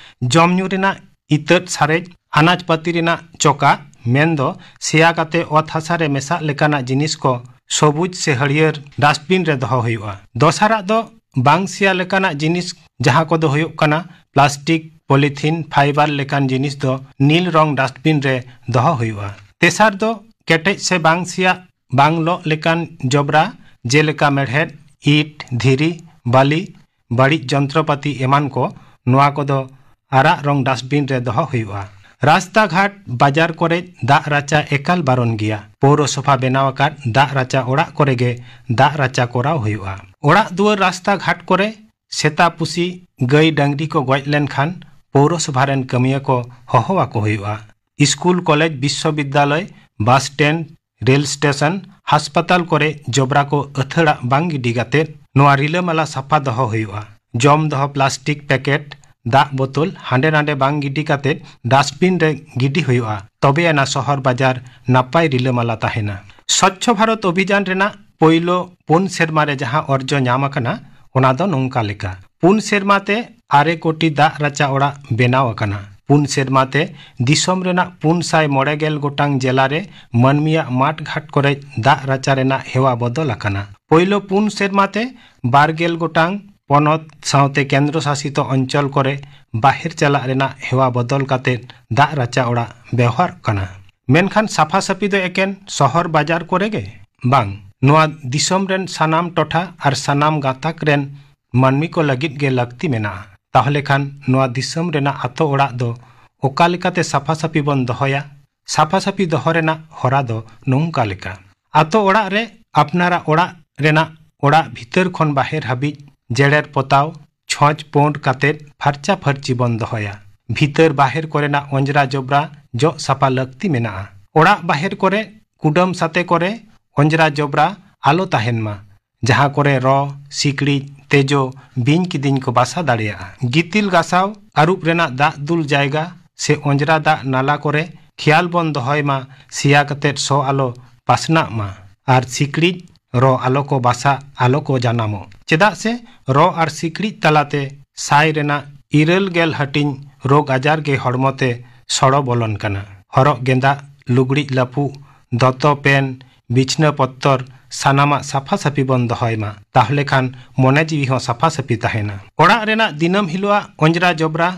ᱡᱚᱢ ᱧᱩ ᱨᱮᱱᱟᱜ ᱤᱛᱟᱹᱫ ᱥᱟᱨᱮᱡ, ᱟᱱᱟᱡ ᱯᱟᱹᱛᱤ ᱨᱮᱱᱟᱜ ᱪᱚᱠᱟᱜ, ᱢᱮᱱᱫᱚ ᱥᱮᱭᱟ ᱠᱟᱛᱮ ᱚᱛ ᱦᱟᱥᱟ ᱨᱮ ᱢᱮᱥᱟᱜ ᱞᱮᱠᱟᱱᱟᱜ ᱡᱤᱱᱤᱥ ᱠᱚ ᱥᱚᱵᱩᱡ ᱥᱮ ᱦᱟᱹᱨᱭᱟᱹᱲ ᱰᱟᱥᱴᱵᱤᱱ ᱨᱮ ᱫᱚᱦᱚ ᱦᱩᱭᱩᱜᱼᱟ᱾ ᱫᱚᱥᱟᱨᱟᱜ ᱫᱚ ᱵᱟᱝ ᱥᱮᱭᱟ ᱞᱮᱠᱟᱱᱟᱜ ᱡᱤᱱᱤᱥ, ᱡᱟᱦᱟᱸ ᱠᱚᱫᱚ ᱦᱩᱭᱩᱜ ᱠᱟᱱᱟ ᱯᱞᱟᱥᱴᱤᱠ, ᱯᱚᱞᱤᱛᱷᱤᱱ, ᱯᱷᱟᱭᱵᱟᱨ ᱞᱮᱠᱟᱱ ᱡᱤᱱᱤᱥ ᱫᱚ ᱱᱤᱞ ᱨᱚᱝ ᱰᱟᱥᱴᱵᱤᱱ ᱨᱮ ᱫᱚᱦᱚ ᱦᱩᱭᱩᱜᱼᱟ᱾ ᱛᱮᱥᱟᱨ ᱫᱚ ᱠᱮᱴᱮᱡ ᱥᱮ ᱵᱟᱝ ᱥᱮᱭᱟᱜ, ᱵᱟᱝ ᱞᱚᱜ ᱞᱮᱠᱟᱱ ᱡᱚᱵᱽᱨᱟ, ᱡᱮᱞᱮᱠᱟ ᱢᱮᱲᱦᱮᱫ, ᱤᱴ, ᱫᱷᱤᱨᱤ, ᱵᱟᱹᱞᱤ, ᱵᱟᱹᱲᱤᱡ ᱡᱚᱱᱛᱨᱚᱯᱟᱹᱛᱤ ᱮᱢᱟᱱ ᱠᱚ, ᱱᱚᱣᱟ ᱠᱚᱫᱚ ᱟᱨᱟᱜ ᱨᱚᱝ ᱰᱟᱥᱴᱵᱤᱱ ᱨᱮ ᱫᱚᱦᱚ ᱦᱩᱭᱩᱜᱼᱟ᱾ ᱨᱟᱥᱛᱟ ᱜᱷᱟᱴ, ᱵᱟᱡᱟᱨ ᱠᱚᱨᱮ ᱫᱟᱜ ᱨᱟᱪᱟ ᱮᱠᱟᱞ ᱵᱟᱨᱚᱱ ᱜᱮᱭᱟ᱾ ᱯᱳᱣᱨᱚᱥᱚᱵᱷᱟ ᱵᱮᱱᱟᱣ ᱟᱠᱟᱫ ᱫᱟᱜ ᱨᱟᱪᱟ ᱚᱲᱟᱜ ᱠᱚᱨᱮ ᱜᱮ ᱫᱟᱜ ᱨᱟᱪᱟ ᱠᱚᱨᱟᱣ ᱦᱩᱭᱩᱜᱼᱟ᱾ ᱚᱲᱟᱜ ᱫᱩᱣᱟᱹᱨ, ᱨᱟᱥᱛᱟ ᱜᱷᱟᱴ ᱠᱚᱨᱮ ᱥᱮᱛᱟ ᱯᱩᱥᱤ, ᱜᱟᱹᱭ ᱰᱟᱹᱝᱨᱤ ᱠᱚ ᱜᱚᱡ ᱞᱮᱱᱠᱷᱟᱱ ᱯᱳᱣᱨᱚᱥᱚᱵᱷᱟ ᱨᱮᱱ ᱠᱟᱹᱢᱤᱭᱟᱹ ᱠᱚ ᱦᱚᱦᱚ ᱟᱠᱚ ᱦᱩᱭᱩᱜᱼᱟ᱾ ᱥᱠᱩᱞ, ᱠᱚᱞᱮᱡᱽ, ᱵᱤᱥᱥᱚᱵᱤᱫᱽᱫᱟᱞᱚᱭ, ᱵᱟᱥ ᱥᱴᱮᱱᱰ, ᱨᱮᱞ ᱥᱴᱮᱥᱚᱱ, ᱦᱟᱥᱯᱟᱛᱟᱞ ᱠᱚᱨᱮ ᱡᱚᱵᱽᱨᱟ ᱠᱚ ᱟᱹᱛᱷᱟᱹᱲᱟᱜ ᱵᱟᱝ ᱜᱤᱰᱤ ᱠᱟᱛᱮ ᱱᱚᱣᱟ ᱨᱤᱞᱟᱹᱢᱟᱞᱟ ᱥᱟᱯᱷᱟ ᱫᱚᱦᱚ ᱦᱩᱭᱩᱜᱼᱟ᱾ ᱡᱚᱢ ᱫᱚᱦᱚ ᱯᱞᱟᱥᱴᱤᱠ ᱯᱮᱠᱮᱴ, ᱫᱟᱜ ᱵᱳᱛᱳᱞ ᱦᱟᱸᱰᱮ ᱱᱟᱰᱮ ᱵᱟᱝ ᱜᱤᱰᱤ ᱠᱟᱛᱮ ᱰᱟᱥᱴᱵᱤᱱ ᱨᱮ ᱜᱤᱰᱤ ᱦᱩᱭᱩᱜᱼᱟ, ᱛᱚᱵᱮ ᱟᱱᱟ ᱥᱚᱦᱚᱨ ᱵᱟᱡᱟᱨ ᱱᱟᱯᱟᱭ ᱨᱤᱞᱟᱹᱢᱟᱞᱟ ᱛᱟᱦᱮᱱᱟ᱾ ᱥᱚᱪᱪᱷᱚ ᱵᱷᱟᱨᱚᱛ ᱚᱵᱷᱤᱡᱟᱱ ᱨᱮᱱᱟᱜ ᱯᱳᱭᱞᱳ ᱯᱩᱱ ᱥᱮᱨᱢᱟ ᱨᱮ ᱡᱟᱦᱟᱸ ᱚᱨᱡᱚ ᱧᱟᱢ ᱟᱠᱟᱱᱟ, ᱚᱱᱟ ᱫᱚ ᱱᱚᱝᱠᱟ ᱞᱮᱠᱟ: ᱯᱩᱱ ᱥᱮᱨᱢᱟ ᱛᱮ ᱟᱨᱮ ᱠᱳᱴᱤ ᱫᱟᱜ ᱨᱟᱪᱟ ᱚᱲᱟᱜ ᱵᱮᱱᱟᱣ ᱟᱠᱟᱱᱟ᱾ ᱯᱩᱱ ᱥᱮᱨᱢᱟ ᱛᱮ ᱫᱤᱥᱚᱢ ᱨᱮᱱᱟᱜ ᱯᱩᱱ ᱥᱟᱭ ᱢᱚᱬᱮ ᱜᱮᱞ ᱜᱚᱴᱟᱝ ᱡᱮᱞᱟ ᱨᱮ ᱢᱟᱹᱱᱢᱤᱭᱟᱜ ᱢᱟᱴ ᱜᱷᱟᱴ ᱠᱚᱨᱮ ᱫᱟᱜ ᱨᱟᱪᱟ ᱨᱮᱱᱟᱜ ᱦᱮᱣᱟ ᱵᱚᱫᱚᱞ ᱟᱠᱟᱱᱟ᱾ ᱯᱳᱭᱞᱳ ᱯᱩᱱ ᱥᱮᱨᱢᱟ ᱛᱮ ᱵᱟᱨ ᱜᱮᱞ ᱜᱚᱴᱟᱝ ᱯᱚᱱᱚᱛ ᱥᱟᱶᱛᱮ ᱠᱮᱱᱫᱨᱚ ᱥᱟᱥᱤᱛ ᱚᱧᱪᱚᱞ ᱠᱚᱨᱮ ᱵᱟᱦᱮᱨ ᱪᱟᱞᱟᱜ ᱨᱮᱱᱟᱜ ᱦᱮᱣᱟ ᱵᱚᱫᱚᱞ ᱠᱟᱛᱮ ᱫᱟᱜ ᱨᱟᱪᱟ ᱚᱲᱟᱜ ᱵᱮᱣᱦᱟᱨᱚᱜ ᱠᱟᱱᱟ᱾ ᱢᱮᱱᱠᱷᱟᱱ ᱥᱟᱯᱷᱟ ᱥᱟᱹᱯᱷᱤ ᱫᱚ ᱮᱠᱮᱱ ᱥᱚᱦᱚᱨ ᱵᱟᱡᱟᱨ ᱠᱚᱨᱮ ᱜᱮ? ᱵᱟᱝ, ᱱᱚᱣᱟ ᱫᱤᱥᱚᱢ ᱨᱮᱱ ᱥᱟᱱᱟᱢ ᱴᱚᱴᱷᱟ ᱟᱨ ᱥᱟᱱᱟᱢ ᱜᱟᱛᱟᱠ ᱨᱮᱱ ᱢᱟᱹᱱᱢᱤ ᱠᱚ ᱞᱟᱹᱜᱤᱫ ᱜᱮ ᱞᱟᱹᱠᱛᱤ ᱢᱮᱱᱟᱜᱼᱟ᱾ ᱛᱟᱦᱚᱞᱮ ᱠᱷᱟᱱ ᱱᱚᱣᱟ ᱫᱤᱥᱚᱢ ᱨᱮᱱᱟᱜ ᱟᱛᱳ ᱚᱲᱟᱜ ᱫᱚ ᱚᱠᱟ ᱞᱮᱠᱟᱛᱮ ᱥᱟᱯᱷᱟ ᱥᱟᱹᱯᱷᱤ ᱵᱚᱱ ᱫᱚᱦᱚᱭᱟ? ᱥᱟᱯᱷᱟ ᱥᱟᱹᱯᱷᱤ ᱫᱚᱦᱚ ᱨᱮᱱᱟᱜ ᱦᱚᱨᱟ ᱫᱚ ᱱᱚᱝᱠᱟ ᱞᱮᱠᱟ: ᱟᱛᱳ ᱚᱲᱟᱜ ᱨᱮ ᱟᱯᱱᱟᱨᱟᱜ ᱚᱲᱟᱜ ᱨᱮᱱᱟᱜ ᱚᱲᱟᱜ ᱵᱷᱤᱛᱟᱹᱨ ᱠᱷᱚᱱ ᱵᱟᱦᱮᱨ ᱦᱟᱹᱵᱤᱡ ᱡᱮᱲᱮᱨ ᱯᱚᱛᱟᱣ, ᱪᱷᱚᱸᱪ ᱯᱳᱸᱰ ᱠᱟᱛᱮ ᱯᱷᱟᱨᱪᱟ ᱯᱷᱟᱹᱨᱪᱤ ᱵᱚᱱ ᱫᱚᱦᱚᱭᱟ᱾ ᱵᱷᱤᱛᱟᱹᱨ ᱵᱟᱦᱮᱨ ᱠᱚᱨᱮᱱᱟᱜ ᱚᱸᱡᱽᱨᱟ ᱡᱚᱵᱽᱨᱟ ᱡᱚᱜ ᱥᱟᱯᱷᱟ ᱞᱟᱹᱠᱛᱤ ᱢᱮᱱᱟᱜᱼᱟ᱾ ᱚᱲᱟᱜ ᱵᱟᱦᱮᱨ ᱠᱚᱨᱮ ᱠᱩᱰᱟᱹᱢ ᱥᱟᱛᱮ ᱠᱚᱨᱮ ᱚᱸᱡᱽᱨᱟ ᱡᱚᱵᱽᱨᱟ ᱟᱞᱚ ᱛᱟᱦᱮᱱ ᱢᱟ, ᱡᱟᱦᱟᱸ ᱠᱚᱨᱮ ᱨᱚ, ᱥᱤᱠᱲᱤᱡ, ᱛᱮᱡᱳ, ᱵᱤᱧ ᱠᱤᱫᱤᱧ ᱠᱚ ᱵᱟᱥᱟ ᱫᱟᱲᱮᱭᱟᱜᱼᱟ᱾ ᱜᱤᱛᱤᱞ ᱜᱟᱥᱟᱣ, ᱟᱹᱨᱩᱵ ᱨᱮᱱᱟᱜ ᱫᱟᱜ ᱫᱩᱞ ᱡᱟᱭᱜᱟ ᱥᱮ ᱚᱸᱡᱽᱨᱟ ᱫᱟᱜ ᱱᱟᱞᱟ ᱠᱚᱨᱮ ᱠᱷᱮᱭᱟᱞ ᱵᱚᱱ ᱫᱚᱦᱚᱭ ᱢᱟ, ᱥᱮᱭᱟ ᱠᱟᱛᱮ ᱥᱚ ᱟᱞᱚ ᱯᱟᱥᱱᱟᱜ ᱢᱟ ᱟᱨ ᱥᱤᱠᱲᱤᱡ ᱨᱚ ᱟᱞᱚ ᱠᱚ ᱵᱟᱥᱟᱜ, ᱟᱞᱚ ᱠᱚ ᱡᱟᱱᱟᱢᱚᱜ᱾ ᱪᱮᱫᱟᱜ ᱥᱮ ᱨᱚ ᱟᱨ ᱥᱤᱠᱲᱤᱡ ᱛᱟᱞᱟᱛᱮ ᱥᱟᱭ ᱨᱮᱱᱟᱜ ᱤᱨᱟᱹᱞ ᱜᱮᱞ ᱦᱟᱹᱴᱤᱧ ᱨᱳᱜᱽ ᱟᱡᱟᱨ ᱜᱮ ᱦᱚᱲᱢᱚ ᱛᱮ ᱥᱚᱲᱚ ᱵᱚᱞᱚᱱ ᱠᱟᱱᱟ᱾ ᱦᱚᱨᱚᱜ ᱜᱮᱸᱫᱟᱜ, ᱞᱩᱜᱽᱲᱤᱡ ᱞᱟᱹᱯᱩᱜ, ᱫᱚᱛᱚ, ᱯᱮᱱ, ᱵᱤᱪᱷᱱᱟᱹ ᱯᱚᱛᱛᱚᱨ ᱥᱟᱱᱟᱢᱟᱜ ᱥᱟᱯᱷᱟ ᱥᱟᱹᱯᱷᱤ ᱵᱚᱱ ᱫᱚᱦᱚᱭ ᱢᱟ, ᱛᱟᱦᱚᱞᱮ ᱠᱷᱟᱱ ᱢᱚᱱᱮ ᱡᱤᱣᱤ ᱦᱚᱸ ᱥᱟᱯᱷᱟ ᱥᱟᱹᱯᱷᱤ ᱛᱟᱦᱮᱱᱟ᱾ ᱚᱲᱟᱜ ᱨᱮᱱᱟᱜ ᱫᱤᱱᱟᱹᱢ ᱦᱤᱞᱳᱜᱟᱜ ᱚᱸᱡᱽᱨᱟ ᱡᱚᱵᱽᱨᱟ,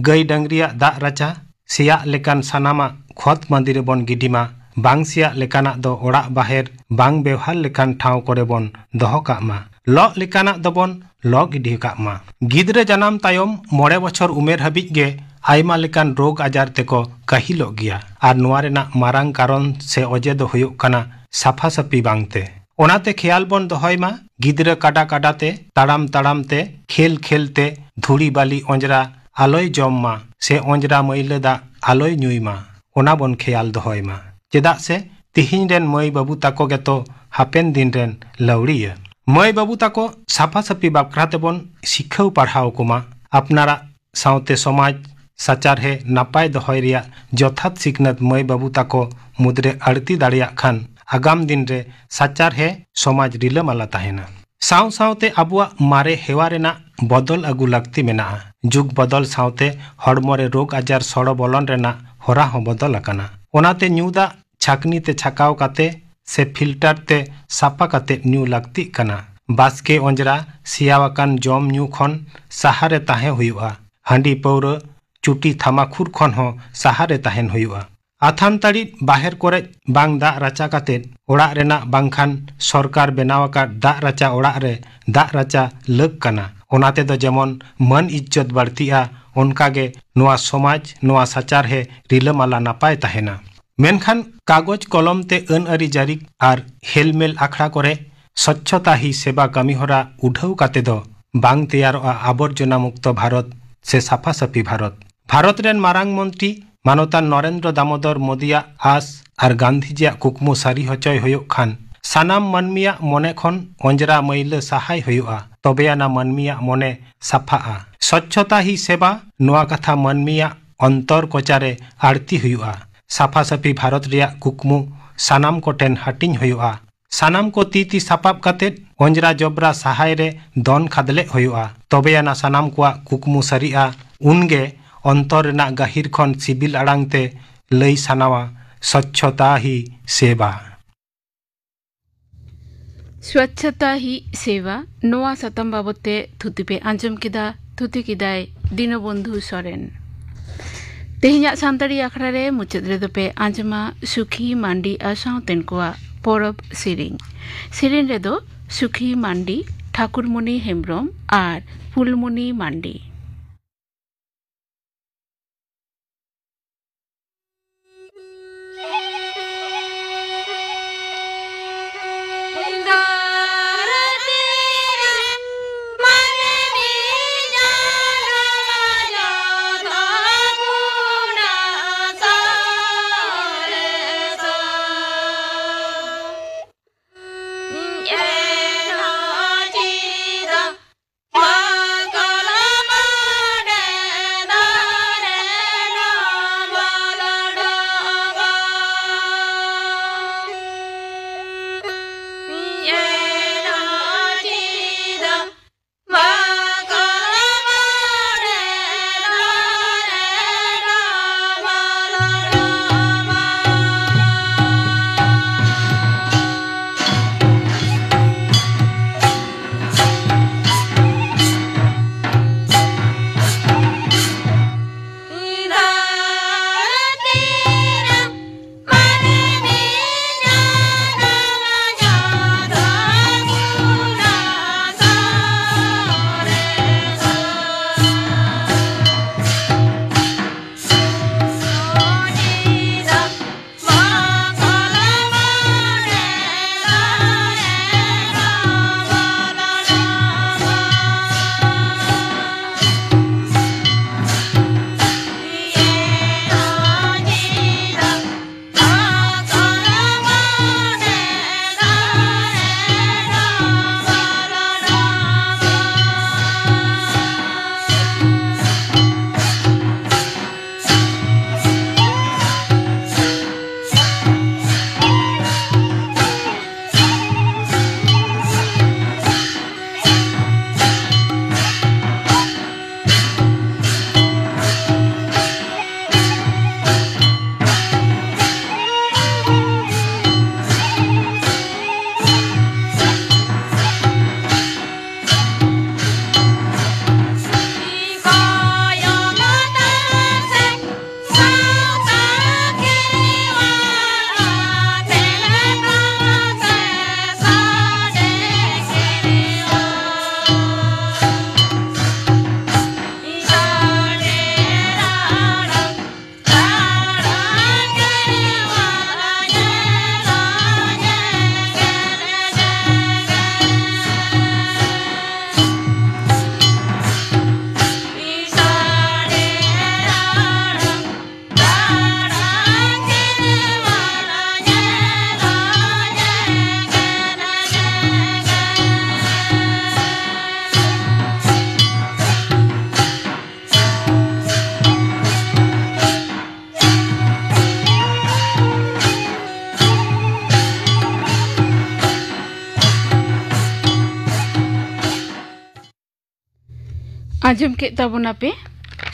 ᱜᱟᱹᱭ ᱰᱟᱹᱝᱨᱤᱭᱟᱜ ᱫᱟᱜ ᱨᱟᱪᱟ, ᱥᱮᱭᱟᱜ ᱞᱮᱠᱟᱱ ᱥᱟᱱᱟᱢᱟᱜ ᱠᱷᱚᱛ ᱢᱟᱸᱫᱤ ᱨᱮᱵᱚᱱ ᱜᱤᱰᱤ ᱢᱟ᱾ ᱵᱟᱝ ᱥᱮᱭᱟᱜ ᱞᱮᱠᱟᱱᱟᱜ ᱫᱚ ᱚᱲᱟᱜ ᱵᱟᱦᱮᱨ ᱵᱟᱝ ᱵᱮᱣᱦᱟᱨ ᱞᱮᱠᱟᱱ ᱴᱷᱟᱶ ᱠᱚᱨᱮ ᱵᱚᱱ ᱫᱚᱦᱚ ᱠᱟᱜ ᱢᱟ᱾ ᱞᱚᱜ ᱞᱮᱠᱟᱱᱟᱜ ᱫᱚᱵᱚᱱ ᱞᱚᱜ ᱜᱤᱰᱤ ᱠᱟᱜ ᱢᱟ᱾ ᱜᱤᱫᱽᱨᱟᱹ ᱡᱟᱱᱟᱢ ᱛᱟᱭᱚᱢ ᱢᱚᱬᱮ ᱵᱚᱪᱷᱚᱨ ᱩᱢᱮᱨ ᱦᱟᱹᱵᱤᱡ ᱜᱮ ᱟᱭᱢᱟ ᱞᱮᱠᱟᱱ ᱨᱳᱜᱽ ᱟᱡᱟᱨ ᱛᱮᱠᱚ ᱠᱟᱹᱦᱤᱞᱚᱜ ᱜᱮᱭᱟ, ᱟᱨ ᱱᱚᱣᱟ ᱨᱮᱱᱟᱜ ᱢᱟᱨᱟᱝ ᱠᱟᱨᱚᱱ ᱥᱮ ᱚᱡᱮ ᱫᱚ ᱦᱩᱭᱩᱜ ᱠᱟᱱᱟ ᱥᱟᱯᱷᱟ ᱥᱟᱹᱯᱷᱤ ᱵᱟᱝᱛᱮ᱾ ᱚᱱᱟᱛᱮ ᱠᱷᱮᱭᱟᱞ ᱵᱚᱱ ᱫᱚᱦᱚᱭ ᱢᱟ, ᱜᱤᱫᱽᱨᱟᱹ ᱠᱟᱰᱟ ᱠᱟᱰᱟ ᱛᱮ, ᱛᱟᱲᱟᱢ ᱛᱟᱲᱟᱢ ᱛᱮ, ᱠᱷᱮᱞ ᱠᱷᱮᱞ ᱛᱮ ᱫᱷᱩᱲᱤ ᱵᱟᱹᱞᱤ ᱚᱸᱡᱽᱨᱟ ᱟᱞᱚᱭ ᱡᱚᱢ ᱢᱟ ᱥᱮ ᱚᱸᱡᱽᱨᱟ ᱢᱟᱹᱭᱞᱟᱹ ᱫᱟᱜ ᱟᱞᱚᱭ ᱧᱩᱭ ᱢᱟ, ᱚᱱᱟ ᱵᱚᱱ ᱠᱷᱮᱭᱟᱞ ᱫᱚᱦᱚᱭ ᱢᱟ᱾ ᱪᱮᱫᱟᱜ ᱥᱮ ᱛᱤᱦᱤᱧ ᱨᱮᱱ ᱢᱟᱹᱭ ᱵᱟᱹᱵᱩ ᱛᱟᱠᱚ ᱜᱮᱛᱚ ᱦᱟᱯᱮᱱ ᱫᱤᱱ ᱨᱮᱱ ᱞᱟᱹᱣᱲᱤᱭᱟᱹ᱾ ᱢᱟᱹᱭ ᱵᱟᱹᱵᱩ ᱛᱟᱠᱚ ᱥᱟᱯᱷᱟ ᱥᱟᱹᱯᱷᱤ ᱵᱟᱠᱷᱨᱟ ᱛᱮᱵᱚᱱ ᱥᱤᱠᱷᱟᱹᱣ ᱯᱟᱲᱦᱟᱣ ᱠᱚᱢᱟ᱾ ᱟᱯᱱᱟᱨᱟᱜ ᱥᱟᱶᱛᱮ ᱥᱚᱢᱟᱡᱽ ᱥᱟᱪᱟᱨᱦᱮ ᱱᱟᱯᱟᱭ ᱫᱚᱦᱚᱭ ᱨᱮᱭᱟᱜ ᱡᱚᱛᱷᱟᱛ ᱥᱤᱠᱷᱱᱟᱹᱛ ᱢᱟᱹᱭ ᱵᱟᱹᱵᱩ ᱛᱟᱠᱚ ᱢᱩᱫᱽᱨᱮ ᱟᱹᱲᱛᱤ ᱫᱟᱲᱮᱭᱟᱜ ᱠᱷᱟᱱ ᱟᱜᱟᱢ ᱫᱤᱱ ᱨᱮ ᱥᱟᱪᱟᱨᱦᱮ ᱥᱚᱢᱟᱡᱽ ᱨᱤᱞᱟᱹᱢᱟᱞᱟ ᱛᱟᱦᱮᱱᱟ᱾ ᱥᱟᱶ ᱥᱟᱶᱛᱮ ᱟᱵᱚᱣᱟᱜ ᱢᱟᱨᱮ ᱦᱮᱣᱟ ᱨᱮᱱᱟᱜ ᱵᱚᱫᱚᱞ ᱟᱹᱜᱩ ᱞᱟᱹᱠᱛᱤ ᱢᱮᱱᱟᱜᱼᱟ᱾ ᱡᱩᱜᱽ ᱵᱚᱫᱚᱞ ᱥᱟᱶᱛᱮ ᱦᱚᱲᱢᱚ ᱨᱮ ᱨᱳᱜᱽ ᱟᱡᱟᱨ ᱥᱚᱲᱚ ᱵᱚᱞᱚᱱ ᱨᱮᱱᱟᱜ ᱦᱚᱨᱟ ᱦᱚᱸ ᱵᱚᱫᱚᱞ ᱟᱠᱟᱱᱟ᱾ ᱚᱱᱟᱛᱮ ᱧᱩ ᱫᱟᱜ ᱪᱷᱟᱹᱠᱱᱤ ᱛᱮ ᱪᱷᱟᱠᱟᱣ ᱠᱟᱛᱮ ᱥᱮ ᱯᱷᱤᱞᱴᱟᱨ ᱛᱮ ᱥᱟᱯᱷᱟ ᱠᱟᱛᱮ ᱧᱩ ᱞᱟᱹᱠᱛᱤᱜ ᱠᱟᱱᱟ᱾ ᱵᱟᱥᱠᱮ ᱚᱸᱡᱽᱨᱟ, ᱥᱮᱭᱟᱣᱟᱠᱟᱱ ᱡᱚᱢ ᱧᱩ ᱠᱷᱚᱱ ᱥᱟᱦᱟ ᱨᱮ ᱛᱟᱦᱮᱸ ᱦᱩᱭᱩᱜᱼᱟ᱾ ᱦᱟᱺᱰᱤ ᱯᱟᱹᱣᱨᱟᱹ, ᱪᱩᱴᱤ ᱛᱷᱟᱢᱟᱠᱷᱩᱨ ᱠᱷᱚᱱ ᱦᱚᱸ ᱥᱟᱦᱟ ᱨᱮ ᱛᱟᱦᱮᱱ ᱦᱩᱭᱩᱜᱼᱟ᱾ ᱟᱛᱷᱟᱱ ᱛᱟᱹᱲᱤ ᱵᱟᱦᱮᱨ ᱠᱚᱨᱮ ᱵᱟᱝ ᱫᱟᱜ ᱨᱟᱪᱟ ᱠᱟᱛᱮ ᱚᱲᱟᱜ ᱨᱮᱱᱟᱜ ᱵᱟᱝᱠᱷᱟᱱ ᱥᱚᱨᱠᱟᱨ ᱵᱮᱱᱟᱣ ᱟᱠᱟᱫ ᱫᱟᱜ ᱨᱟᱪᱟ ᱚᱲᱟᱜ ᱨᱮ ᱫᱟᱜ ᱨᱟᱪᱟ ᱞᱟᱹᱠ ᱠᱟᱱᱟ᱾ ᱚᱱᱟ ᱛᱮᱫᱚ ᱡᱮᱢᱚᱱ ᱢᱟᱹᱱ ᱤᱡᱽᱡᱚᱛ ᱵᱟᱹᱲᱛᱤᱜᱼᱟ, ᱚᱱᱠᱟᱜᱮ ᱱᱚᱣᱟ ᱥᱚᱢᱟᱡᱽ, ᱱᱚᱣᱟ ᱥᱟᱪᱟᱨᱦᱮ ᱨᱤᱞᱟᱹᱢᱟᱞᱟ ᱱᱟᱯᱟᱭ ᱛᱟᱦᱮᱱᱟ᱾ ᱢᱮᱱᱠᱷᱟᱱ ᱠᱟᱜᱚᱡᱽ ᱠᱚᱞᱚᱢ ᱛᱮ ᱟᱹᱱ ᱟᱹᱨᱤ ᱡᱟᱹᱨᱤ ᱟᱨ ᱦᱮᱞᱢᱮᱞ ᱟᱠᱷᱲᱟ ᱠᱚᱨᱮ ᱥᱚᱪᱪᱷᱚᱛᱟ ᱦᱤ ᱥᱮᱵᱟ ᱠᱟᱹᱢᱤᱦᱚᱨᱟ ᱩᱰᱷᱟᱹᱣ ᱠᱟᱛᱮ ᱫᱚ ᱵᱟᱝ ᱛᱮᱭᱟᱨᱚᱜᱼᱟ ᱟᱵᱚᱨᱡᱚᱱᱟ ᱢᱩᱠᱛᱚ ᱵᱷᱟᱨᱚᱛ ᱥᱮ ᱥᱟᱯᱷᱟ ᱥᱟᱹᱯᱷᱤ ᱵᱷᱟᱨᱚᱛ᱾ ᱵᱷᱟᱨᱚᱛ ᱨᱮᱱ ᱢᱟᱨᱟᱝ ᱢᱚᱱᱛᱨᱤ ᱢᱟᱱᱚᱛᱟᱱ ᱱᱚᱨᱮᱱᱫᱨᱚ ᱫᱟᱢᱳᱫᱚᱨ ᱢᱳᱫᱤᱭᱟᱜ ᱟᱥ ᱟᱨ ᱜᱟᱱᱫᱷᱤᱡᱤᱭᱟᱜ ᱠᱩᱠᱢᱩ ᱥᱟᱹᱨᱤ ᱦᱚᱪᱚᱭ ᱦᱩᱭᱩᱜ ᱠᱷᱟᱱ ᱥᱟᱱᱟᱢ ᱢᱟᱹᱱᱢᱤᱭᱟᱜ ᱢᱚᱱᱮ ᱠᱷᱚᱱ ᱚᱸᱡᱽᱨᱟ ᱢᱟᱹᱭᱞᱟᱹ ᱥᱟᱦᱟᱭ ᱦᱩᱭᱩᱜᱼᱟ, ᱛᱚᱵᱮᱭᱟᱱᱟ ᱢᱟᱹᱱᱢᱤᱭᱟᱜ ᱢᱚᱱᱮ ᱥᱟᱯᱷᱟᱜᱼᱟ᱾ ᱥᱚᱪᱪᱷᱚᱛᱟ ᱦᱤ ᱥᱮᱵᱟ, ᱱᱚᱣᱟ ᱠᱟᱛᱷᱟ ᱢᱟᱹᱱᱢᱤᱭᱟᱜ ᱚᱱᱛᱚᱨ ᱠᱚᱪᱟᱨᱮ ᱟᱹᱲᱛᱤ ᱦᱩᱭᱩᱜᱼᱟ᱾ ᱥᱟᱯᱷᱟ ᱥᱟᱹᱯᱷᱤ ᱵᱷᱟᱨᱚᱛ ᱨᱮᱭᱟᱜ ᱠᱩᱠᱢᱩ ᱥᱟᱱᱟᱢ ᱠᱚᱴᱷᱮᱱ ᱦᱟᱹᱴᱤᱧ ᱦᱩᱭᱩᱜᱼᱟ᱾ ᱥᱟᱱᱟᱢ ᱠᱚ ᱛᱤ ᱛᱤ ᱥᱟᱯᱟᱵ ᱠᱟᱛᱮ ᱚᱸᱡᱽᱨᱟ ᱡᱚᱵᱽᱨᱟ ᱥᱟᱦᱟᱭ ᱨᱮ ᱫᱚᱱ ᱠᱷᱟᱫᱽᱞᱮᱜ ᱦᱩᱭᱩᱜᱼᱟ᱾ ᱛᱚᱵᱮᱭᱟᱱᱟ ᱥᱟᱱᱟᱢ ᱠᱚᱣᱟᱜ ᱠᱩᱠᱢᱩ ᱥᱟᱹᱨᱤᱜᱼᱟ᱾ ᱩᱱᱜᱮ ᱚᱱᱛᱚᱨ ᱨᱮᱱᱟᱜ ᱜᱟᱹᱦᱤᱨ ᱠᱷᱚᱱ ᱥᱤᱵᱤᱞ ᱟᱲᱟᱝ ᱛᱮ ᱞᱟᱹᱭ ᱥᱟᱱᱟᱣᱟ, ᱥᱚᱪᱪᱷᱚᱛᱟ ᱦᱤ ᱥᱮᱵᱟ᱾ ᱥᱣᱟᱪᱪᱷᱚᱛᱟ ᱦᱤ ᱥᱮᱵᱟ, ᱱᱚᱣᱟ ᱥᱟᱛᱟᱢ ᱵᱟᱵᱚᱛ ᱛᱮ ᱛᱷᱩᱛᱤ ᱯᱮ ᱟᱸᱡᱚᱢ ᱠᱮᱫᱟ᱾ ᱛᱷᱩᱛᱤ ᱠᱮᱫᱟᱭ ᱫᱤᱱᱚᱵᱚᱱᱫᱷᱩ ᱥᱚᱨᱮᱱ᱾ ᱛᱮᱦᱮᱧᱟᱜ ᱥᱟᱱᱛᱟᱲᱤ ᱟᱠᱷᱲᱟ ᱨᱮ ᱢᱩᱪᱟᱹᱫ ᱨᱮᱫᱚ ᱯᱮ ᱟᱸᱡᱚᱢᱟ ᱥᱩᱠᱷᱤ ᱢᱟᱱᱰᱤ ᱟᱨ ᱥᱟᱶᱛᱮᱱ ᱠᱚᱣᱟᱜ ᱯᱚᱨᱚᱵᱽ ᱥᱮᱨᱮᱧ᱾ ᱥᱮᱨᱮᱧ ᱨᱮᱫᱚ ᱥᱩᱠᱷᱤ ᱢᱟᱱᱰᱤ, ᱴᱷᱟᱠᱩᱨᱢᱚᱱᱤ ᱦᱮᱢᱵᱨᱚᱢ ᱟᱨ ᱯᱷᱩᱞᱢᱚᱱᱤ ᱢᱟᱱᱰᱤ᱾ ᱟᱸᱡᱚᱢ ᱠᱮᱫ ᱛᱟᱵᱚᱱᱟᱯᱮ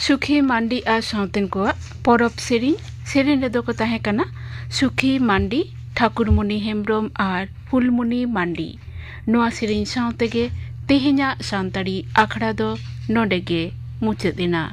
ᱥᱩᱠᱷᱤ ᱢᱟᱱᱰᱤ ᱟᱨ ᱥᱟᱶᱛᱮᱱ ᱠᱚᱣᱟᱜ ᱯᱚᱨᱚᱵᱽ ᱥᱮᱨᱮᱧ᱾ ᱥᱮᱨᱮᱧ ᱨᱮᱫᱚ ᱠᱚ ᱛᱟᱦᱮᱸ ᱠᱟᱱᱟ ᱥᱩᱠᱷᱤ ᱢᱟᱱᱰᱤ, ᱴᱷᱟᱠᱩᱨᱢᱩᱱᱤ ᱦᱮᱢᱵᱨᱚᱢ ᱟᱨ ᱯᱷᱩᱞᱢᱩᱱᱤ ᱢᱟᱱᱰᱤ᱾ ᱱᱚᱣᱟ ᱥᱮᱨᱮᱧ ᱥᱟᱶ ᱛᱮᱜᱮ ᱛᱮᱦᱮᱧᱟᱜ ᱥᱟᱱᱛᱟᱲᱤ ᱟᱠᱷᱲᱟ ᱫᱚ ᱱᱚᱰᱮ ᱜᱮ ᱢᱩᱪᱟᱹᱫ ᱮᱱᱟ᱾